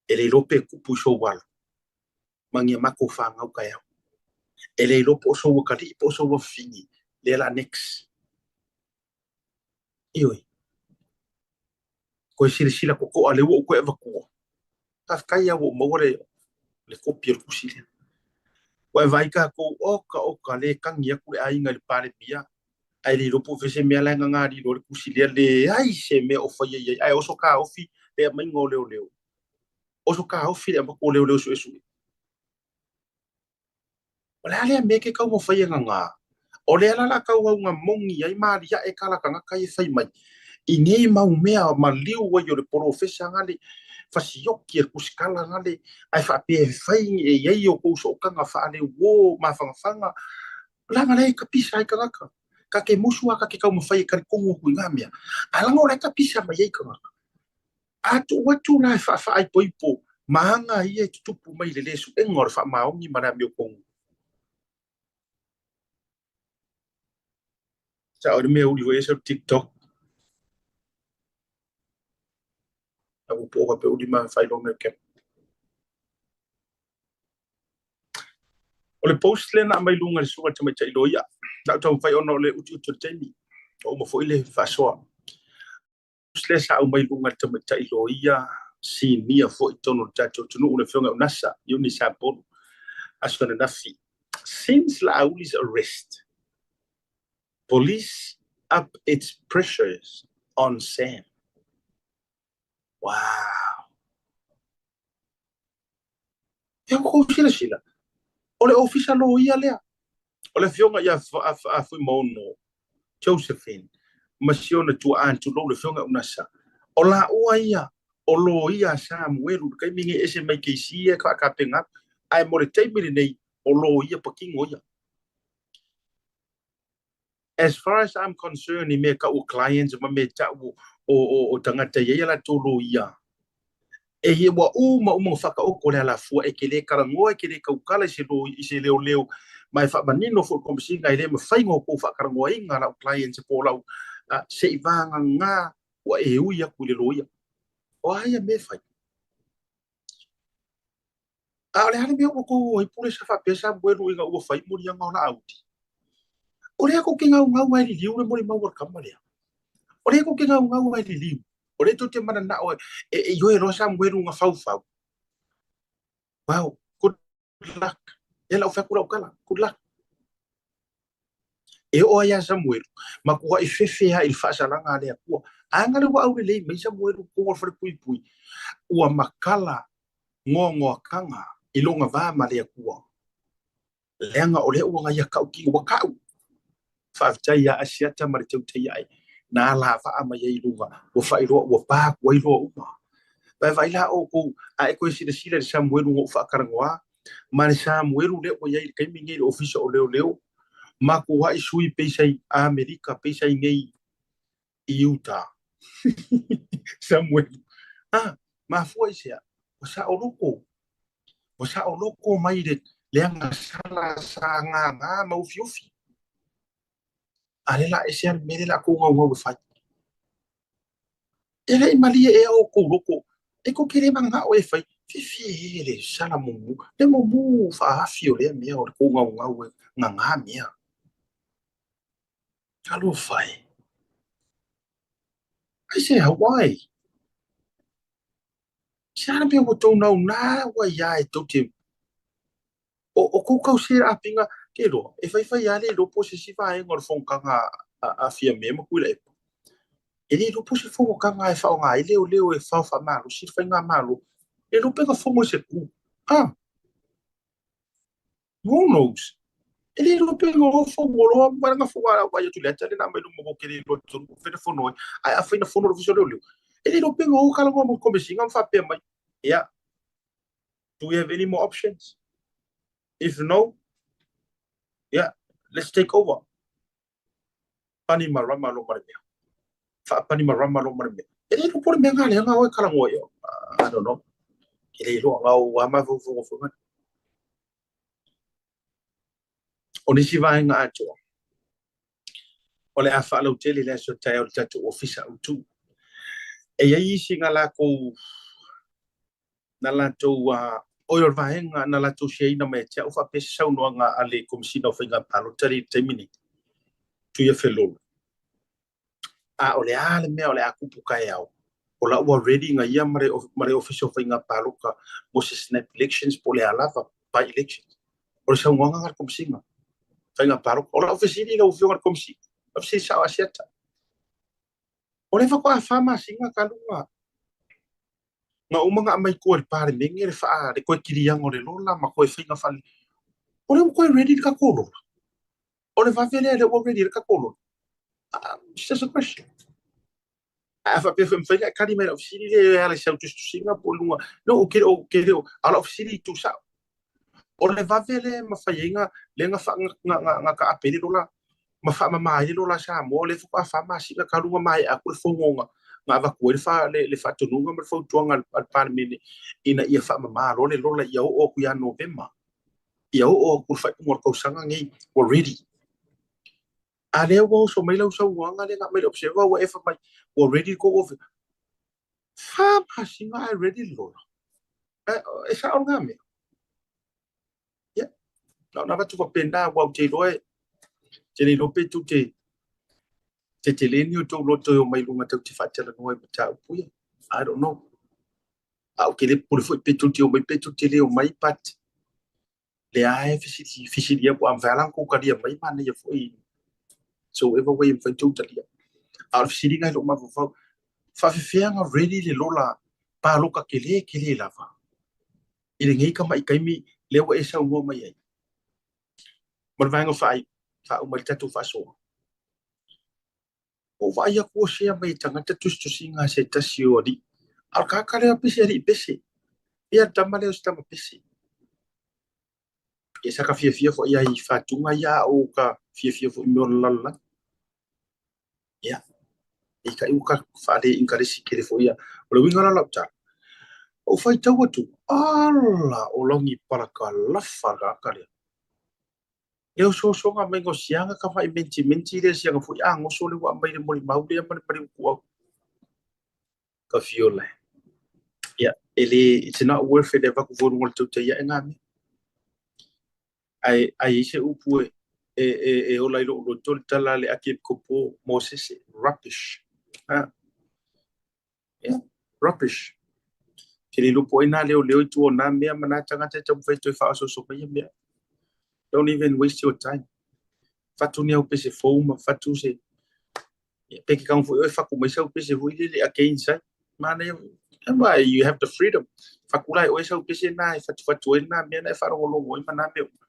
S1: e le iloa pe tupu i sou alo ma ni a matou fanau taeao. E le iloa po o sou atalii po o sou afafine lea la next. Ioe. Koe silasila totoa lea ua ou toe avatua. Faafetai lava ua ou maua le le kopi o le tusi lea. Ua e vaai tatou, oka oka, le tagi atu le aiga i le Palemia, ae le iloa po o fea se mea la e gaga lilo ai le tusi lea, leai se mea o faia i ai, ae oso taofi le aumaiga o leoleo. Oso taofi le avatu o leoleo suesue. O le a lea mea e ke taumafai e gagā? O lea la la tauauga moni ai ma aliae tala tagata ia e fai mai i nei mau mea maliu ai o le polofesa gale fasioki e le tusikala gale ae faapea e fai e i ai outou sootaga faaleuo mafangafaga leaga lea e tapisa ai tagata. Ka te musu a ka te taumafai e talitonu atu i ngā mea ae leaga o la e tapisa mai ai tagata. A tuu atu la e faafaaipoipo ma aga ia e tutupu mai i le lē suega o le faamaoni ma le amiotonu. Sao le mea uli foi ese o le TikTok. A ua po faapea uli ma faailoa mai o Cap. O le post lea na aumai i luga i le susuga i le tamaitai loia. Na ou taumafai ona o le utiuti o le taimi. Ua uma foi le faasoa. Lea sa aumai i luga i le tamaitai loia sinia foi i totonu o le tatou atunuu, le Afioga ia Unasa, Eunice Apolu, aso ananafi. Since La'auli's arrest, police up its pressures on Sam. Wow! Ia ua tou silasila, o le ofisa loia lea, o le afioga ia Fuimaono Josephine ma si ona tuaa, tulou le afioga ia Unasa, o laua ia o loia a Samuelu i le taimi nei, ese mai keisi ia e faatapena atu, ae mo le taimi lenei, o loia patino ia. As far as I'm concerned i mea tau o clients ma mea tau o tagata e i ai a latou loia, e ua uma uma ona faataoto le alafua e te le talanoa, e te le tautala i se i se leoleo, ma e faamanino foi i le Komesina e le mafai ona outou faatalanoaina lau clients po o lau se i vagana ua e ui atu i le loia. O a ia mea e fai? A o le a le mea ua tou o ai pule sa faapea Samuelu ina ua fai moliaga o Laauli? O lea tou te gaugau lava e liliu le molimau a le tama lea. O lea tou te gaugau lava e liliu. O lea tou te mananao e ioe loa Samuelu na faufau. Well, good luck. Lea la ou fai atu lau tala, good luck. E oo ai ia Samuelu, matuai fefe lava i le faasalaga a le Atua. A na le ua aulelei mai Samuelu i totonu o le falepuipui, ua matala goagoataga i lona va ma le Atua, leaga o lea ua na ia tautino, ua tau. Faafetai ia Asiata ma le Teuteiae, na alavaa mai ai i luga, ua faailoa ua pa atu ai loa uma. Vaevaai la outou, a e toe silasila i le Samuelu na ou faatalanoa, ma le Samuelu lea ua i ai i le taimi nei i le Ofisa o Leoleo, matuai sui peisa i Amerika, peisa i nei i Utah. Samuelu, ah, mafua i sea, ua saoloto, ua saoloto mai le leagasala sa gagā ma ufiufi. A lea la ese lava le mea lea o le a tou gaugau e fai. E le i malie ea outou loko, e tou te le mananao e fai, fefe e le sala mumu, le mumu faaafi o lea mea o le tou gaugau e gagā mea. Talofa e. Aisea, why? Se a le mea ua tou naunau ai lava e tou te. O kou kausi aafiga ke iloa, e faifai lava le iloa po o se isi vaega o le fonotaga a Fiame ma Tuilaepa. E le iloa po o se fonotaga e faaaoga ai leoleo e fao faamalosi le faigamalo. E le iloa pe na fono i se tu. Ah, who knows? E le iloa pe na o fono loa, ma na fono a vaai atu i le ata lea na aumai luma o ke le iloa tonu po o fea na fono ai. Ae afai na fono le Ofisa o Leoleo, e le iloa pe na o talanoa ma le Komesina ma faapea mai, ia, do we have any more options? If no, yeah, let's take over. Pani marama lo ma le mea. Faapani marama lo ma le mea. E le iloa po o le mea na lea na o e talanoa i o. I don't know. E le iloa na o a mafaufauga foi ngana. O nisi vaega atoa, o le a faalautele le aso taeao i le tatou ofisa autu. E i ai isi na latou na latou oi o le vaega na latou siaina mai ia te au faapea se saunoaga a le Komesina o Faiga Palota lea i le taimi nei, Tuia Felolo. A o le a le mea o le a tupu taeao, o la ua ready na ia ma le, ma le Ofisa o Faiga Palota mo se snap elections po o le a lava, by elections. O le saunoaga na a le Komesina Faiga Palota. O lau fesili i lau Afioga i le Komesina, lau fesili sao Asiata, o lea faatoa 4 masina talu na uma na aumai tua i le Palemene le faa le toe kiliaga o le lola ma toe faiga faale. O lea ua toe ready le tatou lola. O le vave lea, lea ua ready le tatou lola. It's just a question. A faapea foi mafai ona e tali mai lau fesili lea e ala i sau tusitusiga po o luga. No, ou te le o, te le o, a o lau fesili i tuusao. O le vave lea e mafai ai na, lea na, na, na, na taape ai le lola ma faamama ai le lola a Samoa, o lea faatoa 4 masina talu ona maea atu le fono na avatu ai le, fa, le, le faatonuga ma le fautuaga a le Palemene ina ia faamama loa le lola ia oo atu ia Novema, ia oo atu le faaiuga o le tausaga nei ua ready. A lea ua oso mai lau saunoaga lea na aumai le Observer ua e fai mai ua ready le tou ofisa. 4 masina ae ready le lola. E sao lena mea. Ia, na ona avatu faapena, aua ou te iloa e te le iloa pe tou te tetele ni o tou loto e omai i luga tou te faatalanoa i mataupu ia. I don't know. A ou te le popole foi pe tou te omai pe tou te le omai, but lea e fesili, fesili atu, a mafai lava la ona tou talia mai, manaia foi so whatever way e mafai ona tou talia. A o le fesiliga i lou mafaufau, faafefea ona ready le lola paloka tele tele lava i lenei tamai taimi lea ua e saunoa mai ai? Ma le vaega faaiu, faauma ai le tatou faasoa. Ua ou vaai atu ua share mai e tagata tusitusiga a se tasi o alii. A o le tagata lea pei se alii pese. Ia le tama lea o se tama pese. Ia sa ka fiafia foi ai i faatuga ia a o ka fiafia foi i mea o le lalolagi. Ia, peitai ua ka faale inkaresi tele foi ia. O le uiga la o lau tala, ua ou faitau atu, ala o lagi palakalafa le tagata lea. Le osoosoga mai o siaga ka fai mentimenti lea siaga foi a goso le ua aumai le molimau lea ma le maliu tuau. Ka fiola. Ia, e le, it's not worth it e avatu foi i luga o le tautai ae ngā mea. Ae, ae i ai se upu e, e, e, e ola i lou loto le tala a le Akiepikopo Mosese, rubbish. Ah. Yeah, rubbish. Ke le iloa po o ai nā leoleo i tua o nā mea ma nā tagata e taumafai e toe faaosooso mai ia mea. Don't even waste your time. Fatu ni au pese fou ma fatu se pe ke kaga foi oe fatu mai sau pese foi lele against ai. Manaia foi. You have the freedom. Fatu la e oe sau pese na e fatufatu ai lena mea na e faalogologo ai ma nā mea uma.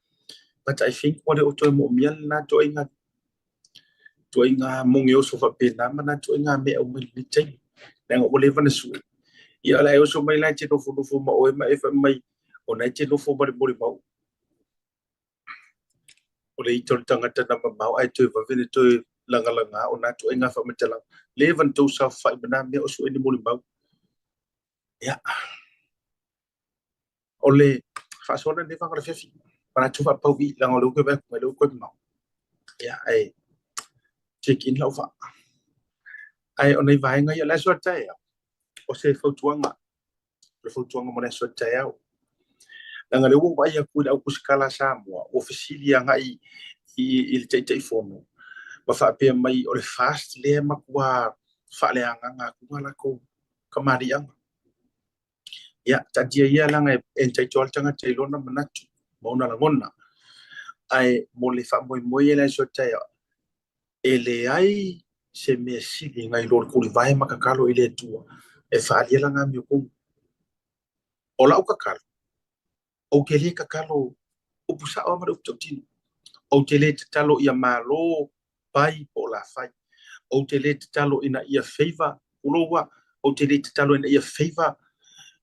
S1: But I think ua le o toe moomia lena ituaiga ituaiga mogeoso faapena ma nā ituaiga mea e aumai i lenei taimi. Leaga ua leva ona sue. Ia o le a e oso mai la e te nofonofo ma oe ma e fai mai o na e te nofo ma le molimau. O le ita o le tagata na mamao ae toe vave ona toe lagalaga o nā ituaiga faamatalaga. Leva ona tou saofafai ma nā mea o sue ni molimau. Ia. O le faasoa lenei vaega o le afiafi. Manatu faapau i leaga o lea ua toe vaai atu mai lea ua toe mamao. Ia, ae check in lau vaa. Ae o nai vaega ia, o le aso a taeao, o se fautuaga o le fautuaga mo le aso a taeao. Leaga lea ua ou vaai atu i le autusikala a Samoa, ua fesili agai i le Taitaifono ma faapea mai o le FAST lea e matua faaleagaga atu a latou kamaliiaga. Ia, taatia ia leaga e entitle lava le tagata i lona manatu. ma ona lagona. Ae mo le faamoemoe e le aso taeao, e leai se mea sili nai lo le tulivae ma tatalo i le Atua e faaalia lana amiotonu. O lau tatalo, ou te le tatalo upu sao lava ma le upu tautino. Ou te le tatalo ia malo pai po o lafai. Ou te le tatalo ina ia favour, tulou a, ou te le tatalo ina ia favour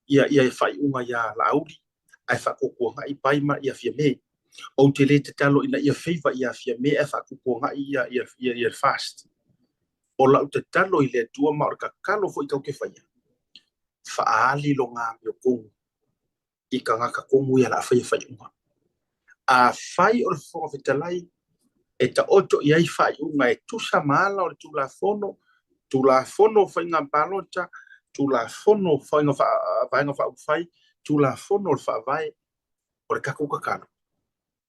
S1: ia, ia faaiuga ia Laauli ae faatuatuanai Pai ma ia Fiame. Ou te le tatalo ina ia favour ia Fiame ae faatuatuanai ia, ia, ia, ia Fast. O lau tatalo i le Atua ma o le tatalo foi tatou te faia, faaali lona amiotonu i tagata tonu ia o le a faia faaiuga. Afai o le Fofoga Fetalai e taoto i ai faaiuga e tusa ma ala o le Tulafono, Tulafono o Faiga Palota, Tulafono o Faiga Vaega Faaupufai, Tulafono o le Faavae, o le tatou tatalo,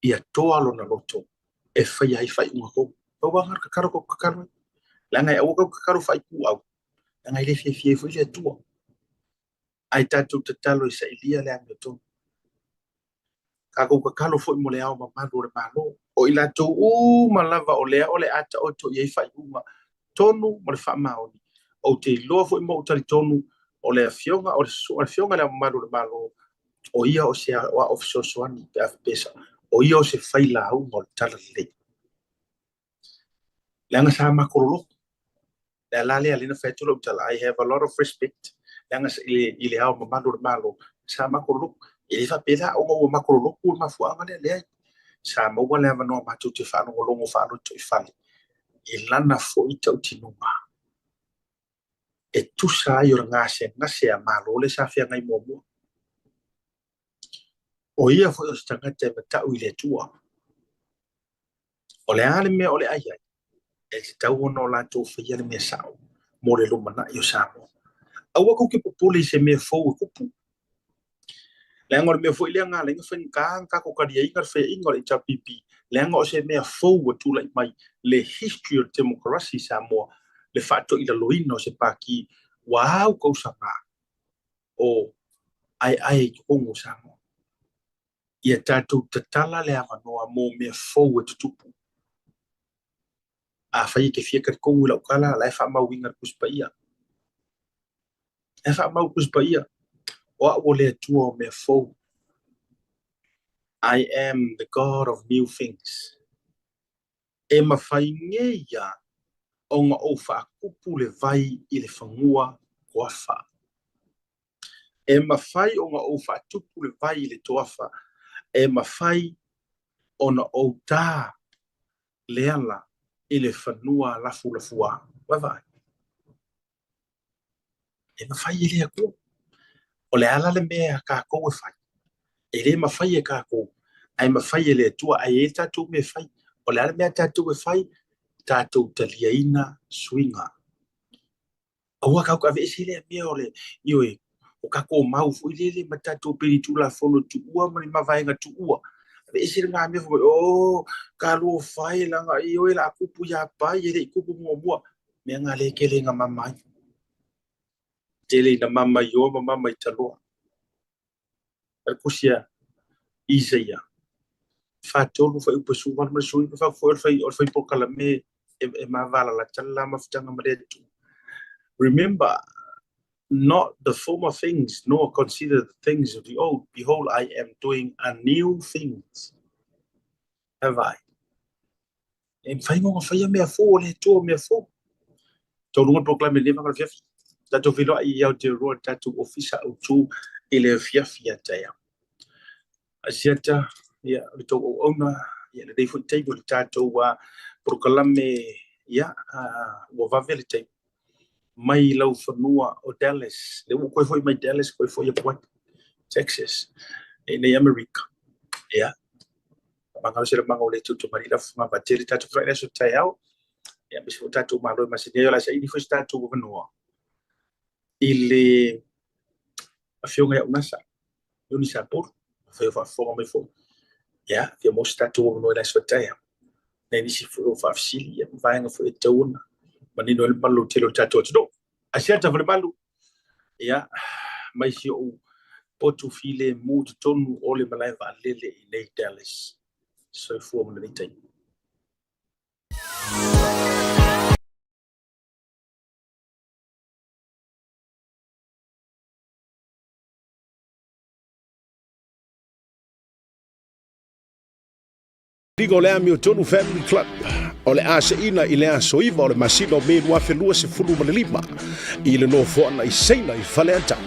S1: ia toa lona loto e faia ai faaiuga tonu. Pau lava lena o le tatalo tatou te tatalo ai. Leaga e aua tatou te tatalo faaituau, leaga e le fiafia ai foi le Atua. Ae tatou tatalo e sailia le amiotonu. Tatou tatalo foi mo le Ao Mamalu o le Malo, o i latou uma lava o lea o le a taoto i ai faaiuga tonu ma le faamaoni. Ou te iloa foi ma ou talitonu o le Afioga o le Afioga i le Ao Mamalu o le Malo, o ia o se aoao fesoasoani pe a faapea o ia o se failauga o le talalelei. Leaga sa matou loloto. Le ala lea lea na fai atu lau tala, I have a lot of respect leaga i le Ao Mamalu o le Malo, sa matou loloto. E le faapea la ona ua matou loloto le mafuaaga lea, leai. Sa maua le avanoa matou te faalogologo faalotoifale i lana foi tautinoga e tusa ai o le gasegase a Malo lea sa feagai muamua. O ia foi o se tagata e matau i le Atua. O le a le mea o le a i ai, e tatau ona o latou faia le mea sao mo le lumanai o Samoa. Aua tou te popole i se mea fou e tupu. Leaga o le mea foi lea na ala ai ona faigata ona tatou taliaina le faiaina o le HRPP, leaga o se mea fou ua tulai mai le history o le temokarasi i Samoa, le faatoilaloina o se pati ua au tausaga o aeae i totonu o Samoa. Ia tatou tatala le avanoa mo mea fou e tutupu. Afai e te fia talitonu i lau tala, la e faamauina le Tusi Paia. La e faamau le Tusi Paia, o au o le Atua o mea fou. I am the God of new things. E mafai nei ia ona ou faatupu le vai i le fanua toafa. E mafai ona ou faatupu le vai i le toafa, e mafai ona ou tā le ala i le fanua lafulafuā. Vaavaai. E mafai e le Atua. O le a la le mea a tatou e fai? E le mafai e tatou, ae mafai e le Atua, ae i ai le tatou mea e fai. O le a le mea a tatou e fai? Tatou taliaina suiga. Aua tatou te aveese lea mea o le, ioe, o tatou mau foi lele ma tatou pei Tulafono tuua ma ni mavaega tuua. Aveese lena mea fai mai, oh, talofa e, leaga ioe o le a tupu ia Pai, e le i tupu muamua. Mea na lea e tele ina mama ai. Tele ina mama i o ma mama i taloa. O le tusi a Isaia, 43 fuaiupu 18 ma le 19, foi o le fai, o le fai polokalame e, e mavalalata le la mafutaga ma le Atua. Remember not the former things, nor consider the things of the old. Behold, I am doing a new things. Have I? E mafai ona faia mea fou o le Atua o mea fou. Taunuuga le polokalame i lenei vagana afiafi. Tatou feiloai i Aotearoa i le tatou ofisa autu i le afiafi a taeao. Asiata, ia, o le tou auauna, ia, lenei foi taimi o le tatou polokalame, ia, ua vave le taimi. Mai lau fanua o Dallas, lea ua toe foi mai Dallas, toe foi atu ai, Texas, i nei Amerika. Ia, Faamagalo se lamaga o le Atua Tamalii Lafoga Vaatele tatou feiloai i le aso taeao. Ia, aemaise foi o tatou malo e masani ai o le a saili foi se tatou avanoa i le Afioga ia Unasa, Iuni Sapulu, afai o faafofoga mai foi. Ia, fia maua se tatou avanoa i le aso taeao. Nai nisi foi o faafesili, ia, ma vaega foi e tatau ona manino ai le malu tele o le tatou atunuu. Asiata Falemalu, ia, mai si ou Potu filemu totonu o le malae vaalele i nei Dallas. Soifua ma lenei taimi.
S6: Liga o le Amiotonu Family Club o le a seina i le aso 9 o le masina o Me 2025 i le nofoaga i Saina i Faleata.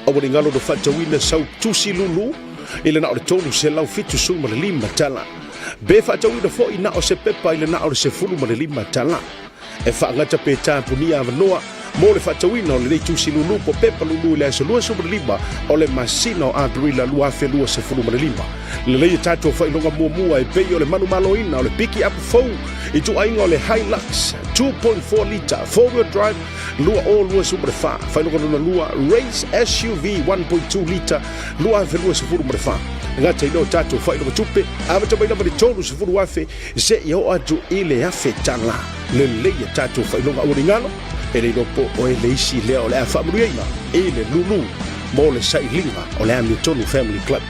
S6: Aua ne i galo na faatauina sau tusi lulu i le na o le $375 tala. Pe faatauina foi na o se pepa i le na o le $15 tala. E faagata pe tapunia avanoa mo le faatauina o lenei tusi lulu po pepa lulu i le aso 25 o le masina o Aperila 2025. Lelei e tatou faailoga muamua e pei o le manumaloina o le piki apu fou i ituaiga o le Hilux 2.4 lita four-wheel drive 2024, faailoga lona lua Race SUV 1.2 lita 2024. Gata i lea o tatou faailoga tupe, amata mai lava i le $30,000 seia oo atu i le $1,000. Lelei a tatou faailoga aua ne i galo, e le iloa po o e le isi lea o le a faamanuiaina i le lulu mo le sailiga o le Amiotonu Family Club.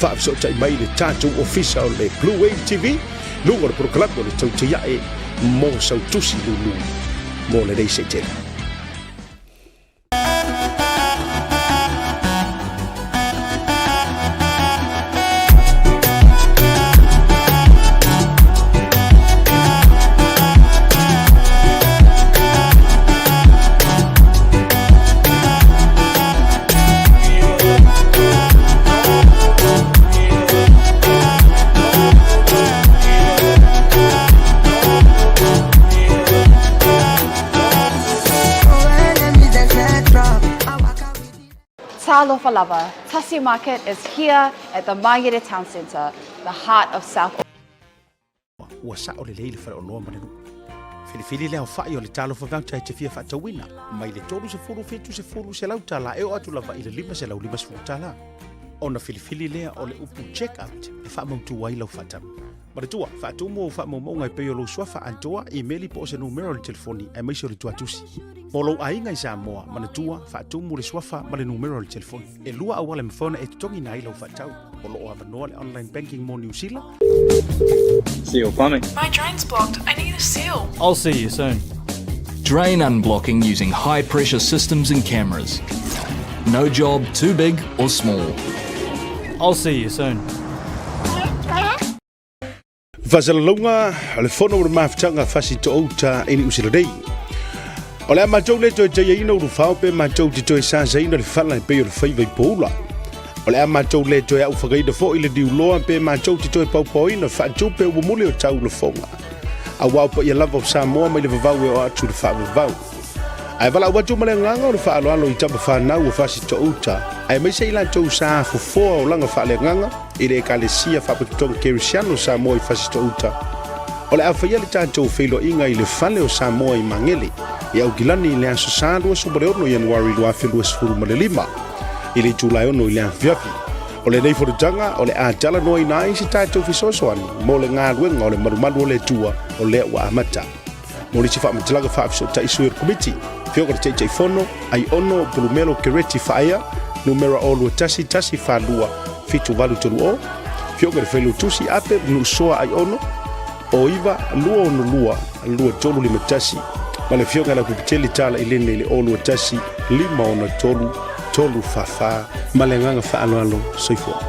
S6: Faafesootai mai le tatou ofisa o le Blue Wave TV, luga o le polokalame o le Tautaiae mo sau tusi lulu mo lenei seitele.
S7: Talofa lava, Tasi Market is here at the Mangere Town Centre, the heart of South
S6: Ua sao lelei le faleoloa ma le nuu. Filifili le aofai o le talofa voucher e te fia faatauina, mai le 30 70 $100 e oo atu lava i le 550 $. Ona filifili lea o le upu check out e faamautu ai lau faatau. Manatua, faatumu ou faamaumauga e pei o lou suafa atoa, imeli po o se numera o le telefoni aemaise o le tuatusi. Mo lou aiga i Samoa, manatua, faatumu le suafa ma le numera o le telefoni. E lua auala e mafai ona e totogiina ai lau faatau. O lo o avanoa le online banking mo Niu Sila.
S3: Seal plumbing.
S4: My drain's blocked. I need a seal.
S3: I'll see you soon.
S5: Drain unblocking using high pressure systems and cameras. No job too big or small.
S3: I'll see you soon.
S6: Faasalalauga le fono o le mafutaga Fasitoouta i Niu Sila nei. O le a matou le toe taiaina ulufao pe matou te toe sasaina le fala e pei o le faiva i poula. O le a matou le toe aufagaina foi le niuloa pe matou te toe paupaoina faatupe ua muli o tau lafoga. Auā o paia lava o Samoa mai le vavau e oo atu i le faavavau. Ae valaau atu ma le agaga o le faaaloalo i tama fanau o Fasitoouta, aemaise i latou sa fofoa olaga faaleagaga i le Ekalesia Faapotopotoga Kerisiano o Samoa i Fasitoouta. O le a faia le tatou feiloaiga i le Fale o Samoa i Magele, i Aukilani i le Aso Sa 26 Ianuari 2025, i le itula e 6 i le afiafi. O lenei fonotaga o le a talanoaina ai se tatou fesoasoani mo le galuega o le malumalu o le Atua o lea ua amata. Mo nisi faamatalaga faafesootai sui o le Komiti, Afioga i le Taitaifono, Aiono Pulumelo Kereti Faaea, numera o 21 142 7830, Afioga i le Failautusi Ape Nuusoa Aiono, o 9 262 2351, ma le Afioga i le Aupipitele Tala Ilene i le o 21 563 344. Ma le agaga faaaloalo, soifua.